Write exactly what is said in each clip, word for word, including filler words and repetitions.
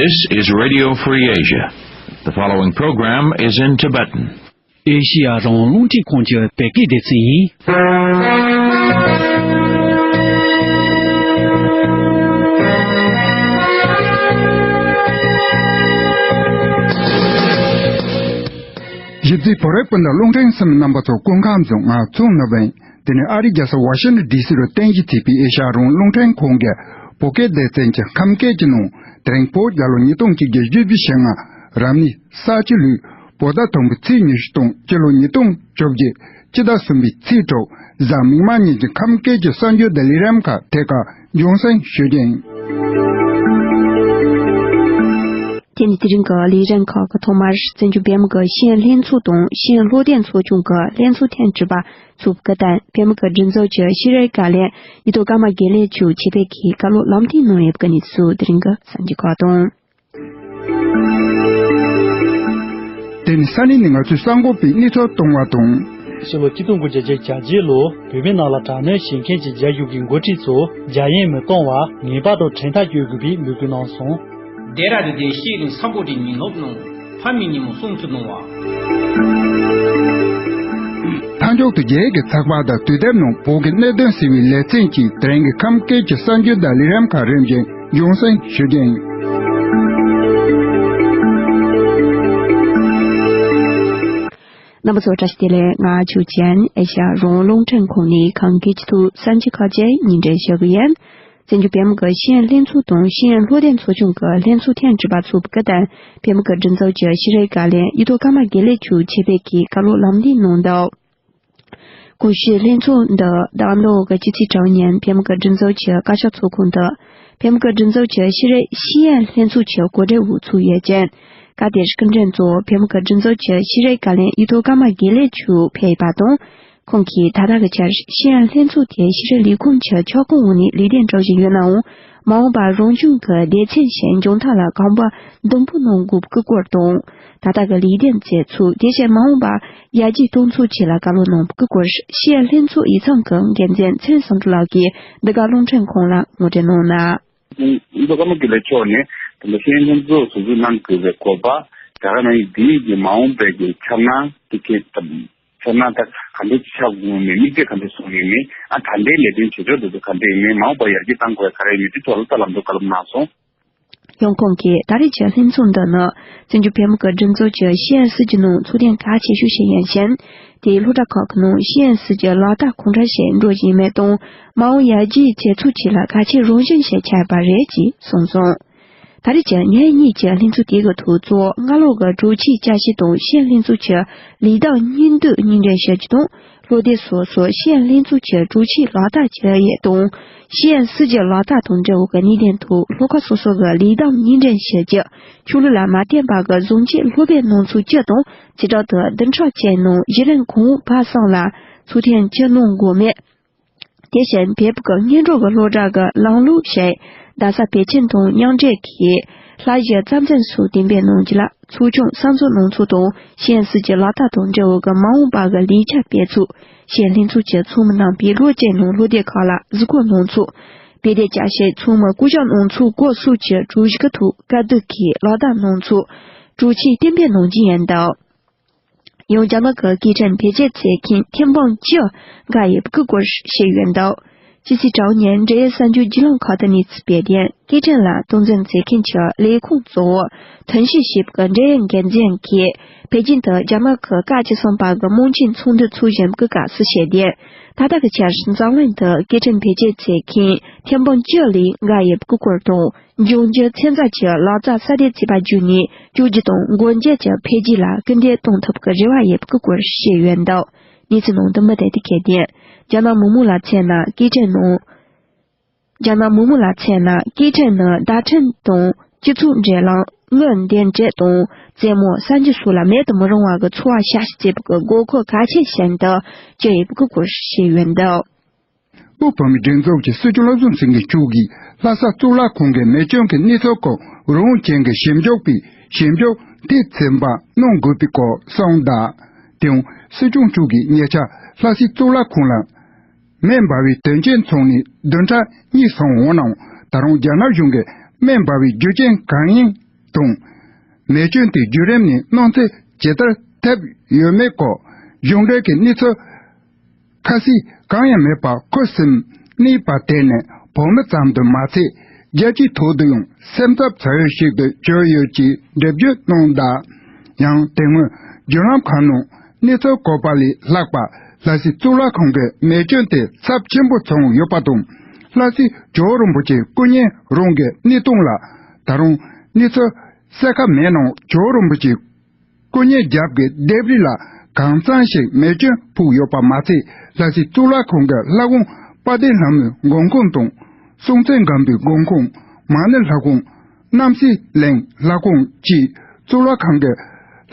This is Radio Free Asia. The following program is in Tibetan. ཨེ་ཤི་ཡ་རང་དབང་རླུང་འཕྲིན་ཁང་གི་བོད་སྐད་སྡེ་ཚན་ཡིན། གཞིས་རྩེ་བོད་རིགས་སྤུན་ཟླ་རླུང་འཕྲིན་གསུམ་རྣམ་པ་ཚོ་སྐུ་ཁམས་བཟང་། ང་ཚོ་ནུབ་བན། དེ་ནས་ཨ་རིའི་རྒྱལ་ས་ཝ་ཤིང་ཊོན་ཌི་སི་རུ་རྟེན་གཞི་བྱས་པའི་ཨེ་ཤ་ཡ་རང་དབང་རླུང་འཕྲིན་ཁང་གི་བོད་སྐད་སྡེ་ཚན་གྱི་ཁམས་སྐད་ཀྱི་ནང་དེ་རིང་བོད་རྒྱལ་ལོ་ཉིས་སྟོང་གཅིག་བརྒྱ་བཞི་བཅུ་ཞེ་ལྔ། རབ་གནས་ས་བྱི་ལོའི་བོད་ཟླ་དང་པོའི་ཚེས་ཉི་ཤུ་སྟོང་། སྤྱི་ལོ་ཉིས་སྟོང་བཅོ་བརྒྱད་ཕྱི་ཟླ་གསུམ་པའི་ཚེས་དྲུག། གཟའ་མིག་དམར་ཉིན་གྱི་ཁམས་སྐད་ཀྱི་གསར་འགྱུར་དང་ལས་རིམ་ཁག་ཐད་ཀར་རྒྱང་སྲིང་ཞུ་རྒྱུ་ཡིན། དེ་ནི་དེ་རིང་གི་ལས་རིམ་ཁག་གི་ཐོག་མར་བཙན་བྱོལ་བོད་མི་གི་ཤེས་ཡོན་ལྷན་ཚོགས་དང་ཤེས་ཡོན་སློབ་སྡེ་ཚོགས་ཆུང་གི་ལྷན་ཚོགས་ཐེངས་དྲུག་པ་ཚོགས་སྐབས་དང་། བོད་མི་གི་སྒྲིག་འཛུགས་ཀྱི་ཤེས་རིག་བཀའ་བློན་ཡིད་རྟོན་ཀརྨ་དགེ་ལེགས་མཆོག་ཆེད་ཕེབས་ཀྱིས་བཀའ་སློབ་ལམ་སྟོན་གནང་ཡོད་པའི་གནས་ཚུལ་དེ་རིང་གི་གསར་འགྱུར་ཁག་དང་། དེ་ནི་ས་གནས་ནས་ང་ཚོའི་གསར་འགོད་པས་གནས་ཚུལ་བཏང་བ་དང་། ཕྱི་ལོ་ཆིག་སྟོང་དགུ་བརྒྱ་བརྒྱད་ཅུ་གྱ་བརྒྱད་ལོར་བོད་མིའི་ནང་ལ་དྲག་གནོན་བྱེད་མཁན་གྱི་རྒྱ་གཞུང་གི་འགོ་ཁྲིད་ཚོས་རྒྱ་ཡན་མི་གཏོང་བར་ངེས་པར་དུ་གྲོས་ཐག་གཅོད་དགོས་པའི་འབོད་སྐུལ་གནང་སོང་། ལྡེ་ར་ལྡུན་ཤེས་རིག་ས་གོ་འདྲའི་མི་སྣོབ་ནང་ཕ་མའི་ཉིན་མོ་སྲུང་བརྩི་གནང་བ། མཐའ་མཇུག་ཏུ་རྒྱའི་གི་ཚགས་པར་དང་དུས་དེབ་ནང་བོད་ཀྱི་གནད་དོན་ཟེར་བའི་ལེ་ཚན་གྱིས་དེ་རིང་གི་ཁམས་སྐད་ཀྱི་གསར་འགྱུར་དང་ལས་རིམ་ཁག་རིམ་བཞིན་རྒྱང་སྲིང་ཞུ་རྒྱུ་ཡིན། རྣམ་པ་ཚོ་བཀྲ་ཤིས་བདེ་ལེགས། ང་ཆོས་ཅན། ཨེ་ཤ་ཡ་རང་དབང་རླུང་འཕྲིན་ཁང་ནས་ཁམས་སྐད་ཀྱི་ཐོག་གསར་འགྱུར་ཁག་ཅིག་སྙན་སྒྲོན་ཞུ་གི་ཡིན། བཙན་བྱོལ་བོད་མི་གི་ཤེས་ཡོན་ལྷན་ཚོགས་དང་ཤེས་ཡོན་སློབ་སྡེ་ཚོགས་ཆུང་གི་ལྷན་ཚོགས་ཐེངས་དྲུག་པ་ཚོགས་སྐབས་དང་། བོད་མི་གི་སྒྲིག་འཛུགས་ཀྱི་ཤེས་རིག་བཀའ་བློན་ཡིད་རྟོན་ཀརྨ་དགེ་ལེགས་མཆོག་ཆེད་ཕེབས་ཀྱིས་བཀའ་སློབ་ལམ་སྟོན་གནང་འདུག། གོང་ཞུས་ལྷན་ཚོགས་འདི་ཟླ་བ་འདིའི་གི་སྤྱི་ཚེས་དྲུག་ཉིན་བོད་མི་གི་སྒྲིག་འཛུགས་ཀྱི་བཀའ་ཤག་ཚོགས་ཁང་དུ་བོད་མི་གི་སྒྲིག་འཛུགས་ཀྱི་ཤེས་རིག་ཤེས་ཡོན་ལྷན་ཚོགས་ཀྱི་གོ་སྒྲིག་འོག་ཚོགས་ཡོད་ཅིང་། སྐབས་དེར་སྐུ་མགྲོན་གཙོ་བོ་བོད་མི་གི་སྒྲིག་འཛུགས་ཀྱི་ཤེས་རིག་བཀའ་བློན་ཡིད་རྟོན་ཀརྨ་དགེ་ལེགས་མཆོག་ཕེབས་པ་དང་། ཁོང་གིས་ད་ལྟ་གི་ཆར་ཤེས་ཡོན་ལྷན་ཚོགས་དེ་ཤེས་རིག་ལས་ཁུངས་ཀྱི་ཁྱབ་ཁོངས་འོག་ནས་ལས་དོན་སྒྲུབ་བཞིན་ཡོད་ནའང་། མ་འོངས་པར་རང་བྱུང་གི་སྡེ་ཚན་ཞིག་འཇོག་ཐབས་ལ་གོམ་པ་མདུན་སྤོ་གནང་དགོས་པའི་སྐོར་དང་། ད་ལྟ་གི་ལས་དོན་མཛད་ཚུལ། དེ་བཞིན་མ་འོངས་པར་ཡར་རྒྱས་གཏོང་ཚུལ་ཆེད་ལ་བཀའ་སློབ་གནང་བའི་སྐོར། ཤེས་ཡོན་ལྷན་ཚོགས་ཡིག་ཚང་གི་འགན་འཛིན་ཚེ་རིང་བསམ་གྲུབ་ལགས་ཀྱིས་འདི་ག་རླུང་འཕྲིན་ཁང་ལ་ངོ་སྤྲོད་གནང་གནང་། ཡིད་རྟོན་ཀརྨ་དགེ་ལེགས་མཆོག་ནས་ད་ལྟ་ཤེས་ཡོན་ལྷན་ཚོགས་ཟུར་འཛུགས་གནང་དགོས་པའི་དགོས་པ། རྒྱ་གར་ནང་འདིའི་གི་མ་འོངས་པའི་གི་འཆར་སྣང་དེ་གའི་ཐབས། ཁྱོད་རང་ད་ག་འདྲས་ཆགས་དགོས་མེད། དམིགས་གཏད་ག་འདྲས་བཟུང་ཡོད་མེད། ཨ་ད་ལྟའི་ལས་དོན་བྱེད་ཕྱོགས་དེ་ཚོ་ག་འདྲས་ཡོད་མེད། མ་འོངས་པར་ཡར་རྒྱས་གཏང་དགོས་ཡ་ག་རེ་ཡོད་མེད། དེ་ཚོ་ལ་ལྟ་ལམ་འགྲོ་བཀའ་སློབ་གནང་སོང་། ཡང་ཁོང་གིས་ད་རེས་ཀྱི་ལྷན་ཚོགས་འདི་ནི་བཙན་བྱོལ་བོད་མི་གི་སྒྲིག་འཛུགས་ཀྱི་ཤེས་ཡོན་སྲིད་ཇུས་ནང་ཚུལ་ལྡན་གལ་ཆེ་ཤོས་ཤིག་ཡིན་ཞིང་། དེས་སློབ་གྲྭ་ཁག་གི་ནང་ཤེས་ཡོན་སྲིད་ཇུས་ལག་བསྟར་གང་འདྲ་ཞིག་འགྲོ་བཞིན་མེད་དང་། མ་འོངས་ཡར་རྒྱས་བྱེད་ཚུལ་ཆེད་ལ་གལ་ཆེའི་རང་བཞིན་ཞིག་ཆགས་པ་རེད་ཅེས་གསུངས་སོང་། ད་རེས་ཀྱི་ཉིན་གཉིས་ཀྱི་ལྷན་ཚོགས་དེ་གི་ཐོག་གཙོ་བོ་སྔ་ལོགས་ཀྱི་དྲུང་ཆེའི་བཅའ་ཤེས་དང་ཤེས་ཡོན་ལྷན་ཚོགས་ཀྱི་ལས་དོན་སྙིང་བསྡུས་སྙན་སྒྲོན་ཞུ་རྒྱུ་དང་། སློབ་སྡེ་སོ་སོར་ཤེས་ཡོན་ལྷན་ཚོགས་ཀྱི་དྲུང་ཆེས་ལག་བསྟར་བྱེད་ཡས་དང་། ཤེས་ཡོན་སྲིད་ཇུས་ལག་བསྟར་དང་འབྲེལ་བའི་གནད་དོན་ཐོག་སློབ་ཁག་སོ་སོ་གི་ལས་དོན་སྙན་སྒྲོན་ཞུ་རྒྱུ། ཆོས་ལུགས་ལ་མ་བརྟེན་པ་གི་བཟང་སྤྱོད་སློབ་སྦྱོང་གནང་ཚུལ་བཅས་དང་། བྱེ་བྲག་ཏུ་བདུན་ཕྲག་གཅིག་ནང་གཞི་རིམ་གང་བར་གསུམ་ལ་ཚུལ་ལྡན་ཅི་གནང་དགོས་མེད། དེ་བཞིན་བོད་ཀྱི་སྔོན་འགྲོ་གི་སློབ་གྲྭ་གི་ལམ་ལུགས་ཤིག་རྡ་ས་བོད་ཁྱིམ་དང་མཉམ་འབྲེལ་གྱིས་བསླབ་གཞི་རྩ་འཛིན་སོགས་གཏན་འབེབས་གནང་རྒྱུ་ལ་ཚོགས་ཆུང་གསར་འཛུགས་གནང་ཚུལ་དང་། ཤེས་ཡོན་སྲིད་ཇུས་ལག་བསྟར་དང་འབྲེལ་བའི་མ་འོངས་པ་གི་ལས་འཆར་སྤེལ་ཚུལ། ཤེས་ཡོན་ལྷན་ཚོགས་ཀྱི་ཚོགས་མི་རྣམ་པས་ལོ་གཅིག་ནང་སློབ་སྡེ་ཁག་ལ་གཟིགས་སྐོར་གནང་ཚུལ། བོད་སྡེ་བསྐྱར་ཞིབ་ཚོགས་མི་བསྐོ་གཞག་གནང་ཚུལ་སྐོར་སོགས་ཀྱི་གྲོས་གཞི་ཁག་ཐོག་བཀའ་བསྡུར་གྱིས་ལག་བསྟར་གནང་ཚུལ་གྲོས་ཆོད་གཏན་འབེབས་གནང་རྒྱུ་ཡིན་འདུག། ཡང་རྒྱ་ནག་གི་སྐད་འཕྲིན་བེད་སྤྱོད་མཛད་མཁན་ཐེར་འབུམ་བཅུ་འགའ་ཡོད་པའི་སྐོར་བཤད་ཡོད་འདུག། སྤྱི་ཚེས་དྲུག་ཉིན་འབྲེལ་ཡོད་གསར་འགྱུར་བརྒྱུད་ལམ་ཁག་ཏུ་གནས་ཚུལ་སྤེལ་དོན། སྐད་འཕྲིན་ལ་སྟངས་འཛིན་མཛད་མཁན་གྱི་ལས་ཁུངས་གཙོ་བོ་ཐུན་ཞི་ཞེས་པའི་འབྲེལ་ཡོད་འགན་འཛིན་གྱིས་པེ་ཅིང་དུ་རྒྱ་ནག་གི་སྐབས་བཅུ་གསུམ་པ་གི་དམངས་ཆེན་ཚོགས་འདུ་འཚོགས་བཞིན་པའི་སྐབས་སུ་བཤད་དོན། ད་ལྟ་གི་ཆར་འཛམ་གླིང་དུ་སྐད་འཕྲིན་བེད་སྤྱོད་མཛད་མཁན་ཐེར་འབུམ་བཅུ་ལས་འགའ་ཡོད་པའི་སྐོར་དང་། འབྱུང་འགྱུར་ཚན་རྩལ་གྱི་ལག་རྩལ་གསར་གཏོད་བྱས་པ་བརྒྱུད་ནས་བཅོས་སྒྱུར་དང་སྒོ་འབྱེད་ཀྱི་འཕེལ་རྒྱས་ལ་སྐུལ་འདེད་གཏོང་ཐུབ་ཀྱི་རེ་བ་ཡོད་པའི་སྐོར་བཤད་ཡོད་འདུག། གནས་ཚུལ་ནང་དུ་མུ་མཐུད་དེ་གསལ་དོན། རྒྱ་ནག་མི་མང་ལ་མཚོན་ན་སྐད་འཕྲིན་ནང་། རྒྱ་ནག་མི་མང་ལ་མཚོན་ན་སྐད་འཕྲིན་ནི་བརྡ་འཕྲིན་དང་སྤྱི་ཚོགས་འབྲེལ་ལམ། དངོས་བདེན་འབྲེལ་དང་རྩེད་མོ་གསར་འགྱུར་སོགས་ལ་མེད་དུ་མི་རུང་བ་གི་འཚོ་བ་ཤ་སྟག་བྱེད་པའི་དགོས་མཁོ་གལ་ཆེ་ཞིག་ཏུ་གྱུར་ཡོད་པའི་སྐོར་བཤད་ཡོད་འདུག། བོད་བོད་མིའི་སྒྲིག་འཛུགས་ཀྱི་སྲིད་སྐྱོང་བློ་བཟང་སེང་གེ་མཆོག་གིས་ལྷ་ས་གཙུག་ལག་ཁང་གི་མེ་སྐྱོན་གྱི་གནས་ཚུལ་སྐོར་རང་དབང་ཅན་གྱི་ཞིབ་འཇུག་པས་ཞིབ་འཇུག་དེ་ཚན་པ་གནང་དགོས་པའི་སྐོར་གསུངས་གདའ། དེ་ཡང་སྲིད་སྐྱོང་མཆོག་གིས་ཉེ་ཆར་ལྷ་སའི་གཙུག་ལག་ཁང་ལ་མེ་འབར་བའི་དོན་རྐྱེན་ཚང་ནས་བདུན་ཕྲག་གཉིས་སོང་འོང་ནའང་ད་རུང་རྒྱ་ནག་གཞུང་གིས་མེ་འབར་བའི་རྒྱུ་རྐྱེན་གང་ཡིན་ དང་། མེ་སྐྱོན་དེའི་བརྒྱུད་རིམ་ནས་གནོད་འཚེ་ཇི་ལྟར་ཐེབས་ཡོད་མེད་སྐོར་གཞུང་འབྲེལ་གྱི་གནས་ཚུལ་ཁ་གསལ་གང་ཡང་མེད་པར་ཁུ་སིམ་གནས་པ་དེ་ནི་བོད་མི་ཙམ་དུ་མ་ཚད། རྒྱལ་སྤྱིའི་ཐོག་ཏུ་ཡང་སེམས་འཚབ་ཚ་ཡོད་ཞིག་ཏུ་གྱུར་ཡོད་ཅེས་འགྲེལ་བརྗོད་གནང་གདའ། ཡང་དེ་སྔོན་བརྒྱུད་ལམ་ཁག་ནང་གནས་ཚུལ་བཀོད་པ་ལས་ལྷག་པ། ལྷ་སའི་གཙུག་ལག་ཁང་གི་མེ་སྐྱོན་དེ་ཚབས་ཆེན་པོ་བྱུང་ཡོད་པ་དང་། ལྷ་སའི་ཇོ་བོ་རིན་པོ་ཆེ་སྐུ་བརྙན་རང་གི་གནས་སྟངས་ལ་ད་རུང་གནས་ཚུལ་གསལ་ཁ་མེད་ནང་ཇོ་བོ་རིན་པོ་ཆེ་སྐུ་བརྙན་རྒྱབ་ཀྱི་ལྡེབས་རིས་ལ་གང་འཚམ་ཞིག་མེ་སྐྱོན་ཕོག་ཡོད་པ་མ་ཚད། ལྷ་སའི་གཙུག་ལག་ཁང་གི་ལྷ་ཁང་དཔལ་ལྡན་ལྷ་མོའི་མགོན་ཁང་དང་། སྲོང་བཙན་སྒམ་པོའི་མགོན་ཁང་། མ་ཎི་ལྷ་ཁང་། རྣམ་སྲས་གླིང་ལྷ་ཁང་བཅས་གཙུག་ལག་ཁང་གི་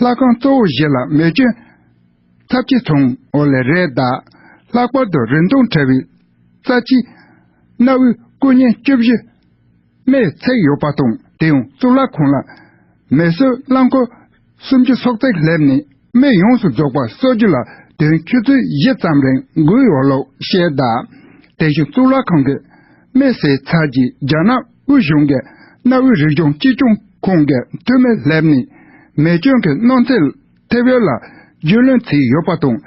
ལྷ་ཁང་གཙོ་བོ་བཞི་ལ་མེ་སྐྱོན་ཚབས་ཆེ་བྱུང་ཡོད་ལེ་རེད་གདའ། ལྷག་པར་དུ་རིན་ཐང་བྲལ་བའི་རྩ་ཆེའི་གནའ་བོའི་སྐུ་བརྙན་བཅུ་བཞི་རྨས་ཚིག་ཡོད་པ་དང་། དེ་ཡང་གཙུག་ལག་ཁང་ལ་མེ་གསོད་རླངས་འཁོར་སུམ་ཅུ་སོ་གཅིག་སླེབས་ནས་རྨས་ཡོངས་སུ་རྫོགས་པ་གསོ་རྒྱུ་ལ་དོན་ཆུ་ཚོད་བཞི་ཙམ་རིང་འགོར་ཡོད་ལུགས་བཤད་གདའ། དེ་བཞིན་གཙུག་ལག་ཁང་གི་རྨས་བསལ་ཚར་རྗེས་རྒྱ་ནག་དབུས་གཞུང་གི་གནའ་བོའི་རིག་གཞུང་གཅེས་སྐྱོང་ཁང་གི་འཐུས་མི་སླེབས་ནས་མེ་སྐྱོན་གྱི་གནོད་འཚེ་ཐེབས་ཡོད་ལ་རྒྱུས་ལོན་བྱས་ཡོད་པ་དང་།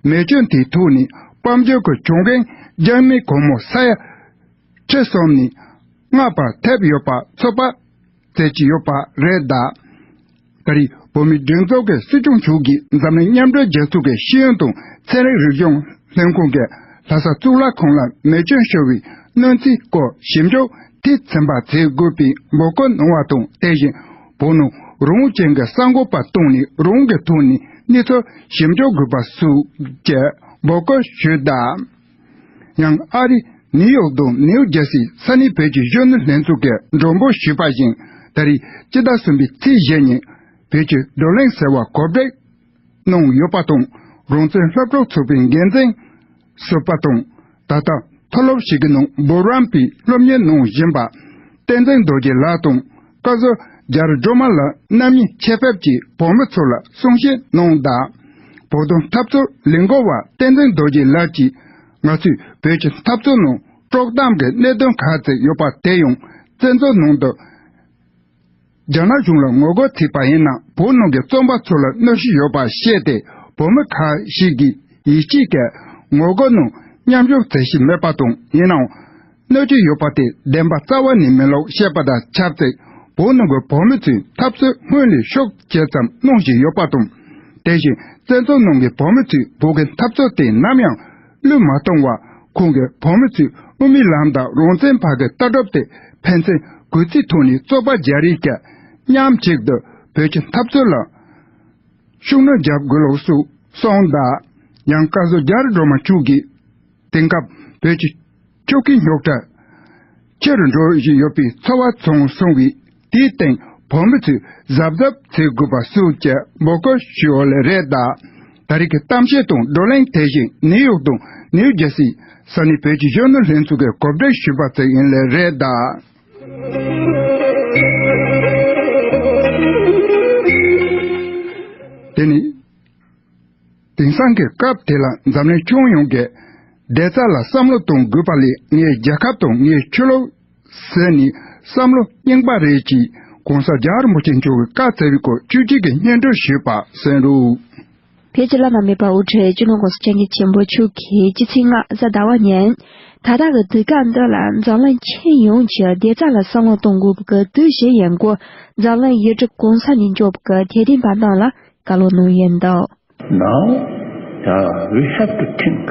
མེ་སྐྱོན་དེའི་ཐོག་ནས་དཔལ་འབྱོར་གྱི་གྱོང་གུན་རྒྱ་མིའི་སྒོར་མོ་ས་ཡ་ཁྲི་གསུམ་ནས་ལྔ་བར་ཐེབས་ཡོད་པ་ཚོད་དཔག་བྱེད་ཀྱི་ཡོད་པ་རེད་གདའ། ད་རེས་བོད་མིའི་སྒྲིག་འཛུགས་ཀྱི་སྲིད་སྐྱོང་མཆོག་གིས་འཛམ་གླིང་མཉམ་འབྲེལ་རྒྱལ་ཚོགས་ཀྱི་ཤེས་ཡོན་དང་ཚན་རིག་རིག་གཞུང་ལྷན་ཁང་གིས་ལྷ་ས་གཙུག་ལག་ཁང་ལ་མེ་སྐྱོན་ཤོར་བའི་གནོད་འཚེའི་སྐོར་ཞིབ་འཇུག་མཐིལ་ཕྱིན་པ་བྱེད་དགོས་པའི་འབོད་སྐུལ་གནང་བ་དང་། དེ་བཞིན་བོད་ནང་རང་དབང་ཅན་གྱི་གསར་འགོད་པ་བཏང་ནས་རང་དབང་གི་ཐོག་ནས་གནས་ཚུལ་ཞིབ་འཇུག་དགོས་པ་སོགས་ཀྱི་འབོད་སྐུལ་ཞུས་གདའ། ཡང་ཨ་རི་ནིའུ་ཡོག་དང་ནིའུ་ཇར་སིའི་ས་གནས་བོད་ཀྱི་གཞོན་ནུ་ལྷན་ཚོགས་ཀྱིས་མགྲོན་འབོད་ཞུས་པ་བཞིན། ད་རེས་སྤྱི་ཟླ་གསུམ་པའི་ཚེས་བཞི་ཉིན་བོད་ཀྱི་བགྲོ་གླེང་ཟེར་བ་གོ་སྒྲིག་གནང་ཡོད་པ་དང་། རང་བཙན་སློབ་ཕྲུག་ཚོགས་པའི་འགན་འཛིན་ཟུར་པ་དང་། ད་ལྟ་མཐོ་སློབ་ཞིག་གི་ནང་འབུམ་རམས་པའི་སློབ་གཉེར་གནང་བཞིན་པ་བསྟན་འཛིན་རྡོ་རྗེ་ལགས་དང་། བཀའ་ཟུར་རྒྱ་རི་སྒྲོལ་མ་ལགས་རྣམ་གཉིས་ཆེད་ཕེབས་ཀྱིས་བོད་མི་ཚོ་ལ་གསུང་བཤད་གནང་གདའ། བོད་དོན་འཐབ་རྩོད་ལས་འགུལ་བ་བསྟན་འཛིན་རྡོ་རྗེ་ལགས་ཀྱིས་ང་ཚོས་བོད་ཀྱི་འཐབ་རྩོད་ནང་དཀྲོག་གཏམ་གྱི་གནད་དོན་ཁག་ཅིག་ཡོད་པ་དེ་ཡང་བཙན་འཛུལ་ནང་དུ་རྒྱ་ནག་གཞུང་ལ་ངོ་རྒོལ་བྱས་པ་ཡིན་ན། བོད་ནང་གི་བཙོན་པ་ཚོ་ལ་གནོད་གཞི་ཡོད་པ་ཤེས་ཏེ། བོད་མི་ཁག་ཞིག་གིས་ཡིད་ཆེས་ཀྱིས་ངོ་རྒོལ་ནང་མཉམ་ཞུགས་བྱེད་བཞིན་མེད་པ་དང་། ཡིན་ནའང་གནོད་ཀྱི་ཡོད་པ་དེ་བདེན་པ་རྩ་བ་ནས་མིན་ལུགས་བཤད་པ་དང་ཆབས་ཅིག་བོད་ནང་གི་བོད་མི་ཚོས་འཐབ་རྩོད་སྔོན་ལས་ཤུགས་ཆེ་ཙམ་གནང་བཞིན་ཡོད་པ་དང་། དེ་བཞིན་བཙན་བྱོལ་ནང་གི་བོད་མི་ཚོས་བོད་ཀྱི་འཐབ་རྩོད་དེ་ནམ་ཡང་བློས་མ་བཏང་བར། ཁོང་གིས་བོད་མི་ཚོས་དབུ་མའི་ལམ་དང་རང་བཙན་བར་གྱི་ལྟ་གྲུབ་དེ་ཕན་ཚུན་གུས་བརྩིའི་ཐོག་ནས་རྩོད་པ་རྒྱག་རེས་ཀྱི་མཉམ་གཅིག་ཏུ་བོད་ཀྱི་འཐབ་རྩོད་ལ་ཤུགས་སྣོན་རྒྱག་དགོས་ལུགས་སུ་གསུངས་གདའ། ཡང་བཀའ་ཟུར་རྒྱ་རི་སྒྲོལ་མ་མཆོག་གིས་དེང་སྐབས་བོད་ཀྱི་ཆོལ་ཁའི་རྙོག་དྲ་ཆེ་རུ་འགྲོ་བཞིན་ཡོད་པའི་ཚོར་བ་བྱུང་སོང་བས། དེའི་སྟེང་བོད་མི་ཚོས་གཟབ་གཟབ་བྱེད་དགོས་པ་སོགས་ཀྱི་འབོད་སྐུལ་ཞུ་ཡོད་ལེ་རེད་གདའ། ད་རེས་ཀྱི་གཏམ་བཤད་དང་བགྲོ་གླེང་དེ་བཞིན་ནིའུ་ཡོག་དང་ནིའུ་ཇར་སིའི་ས་གནས་བོད་ཀྱི་གཞོན་ནུ་ལྷན་ཚོགས་ཀྱིས་གོ་སྒྲིག་ཞུས་པ་ཞིག་ཡིན་ལེ་རེད་གདའ། དེ་ནི། དེང་སང་གི་སྐབས་དེ་ལ་འཛམ་གླིང་ཁྱོན་ཡོངས་ཀྱི་བདེ་རྩ་ལ་བསམ་བློ་གཏོང་དགོས་པ་ལས། ངའི་རྒྱལ་ཁབ་དང་ངའི་ཆོས་ལུགས་ཟེར་ནས་བསམ་བློ་རྙིང་པ་རེད་ཅེས་གོང་ས་རྒྱལ་བ་རིན་པོ་ཆེ་མཆོག་གིས་བཀའ་སྩལ་བའི་སྐོར་བཅུ་གཅིག་གི་སྙན་སྒྲོན་ཞུས་པ་གསན་རོགས། བོད་ཀྱི་བླ་ན་མེད་པ་དབུ་ཁྲིད་སྤྱི་ནོར་༸གོང་ས་༸སྐྱབས་མགོན་ཆེན་པོ་མཆོག་གིས་སྤྱི་ཚེས་ལྔ་གཟའ་ཟླ་བ་ཉིན། ད་ལྟ་གི་དུས་སྐབས་འདི་ལ་འཛམ་གླིང་ཁྱོན་ཡོངས་ཀྱི་བདེ་རྩ་ལ་བསམ་བློ་གཏོང་དགོས་པའི་དུས་ཤིག་ཡིན་སྐོར། འཛམ་གླིང་ཡུལ་གྲུ་གང་ས་ནས་འབྱོར་བའི་དད་ལྡན་པ་རྣམས་ལ་བཀའ་སློབ་གནང་ཡོད་འདུག། Now, uh, we have to think,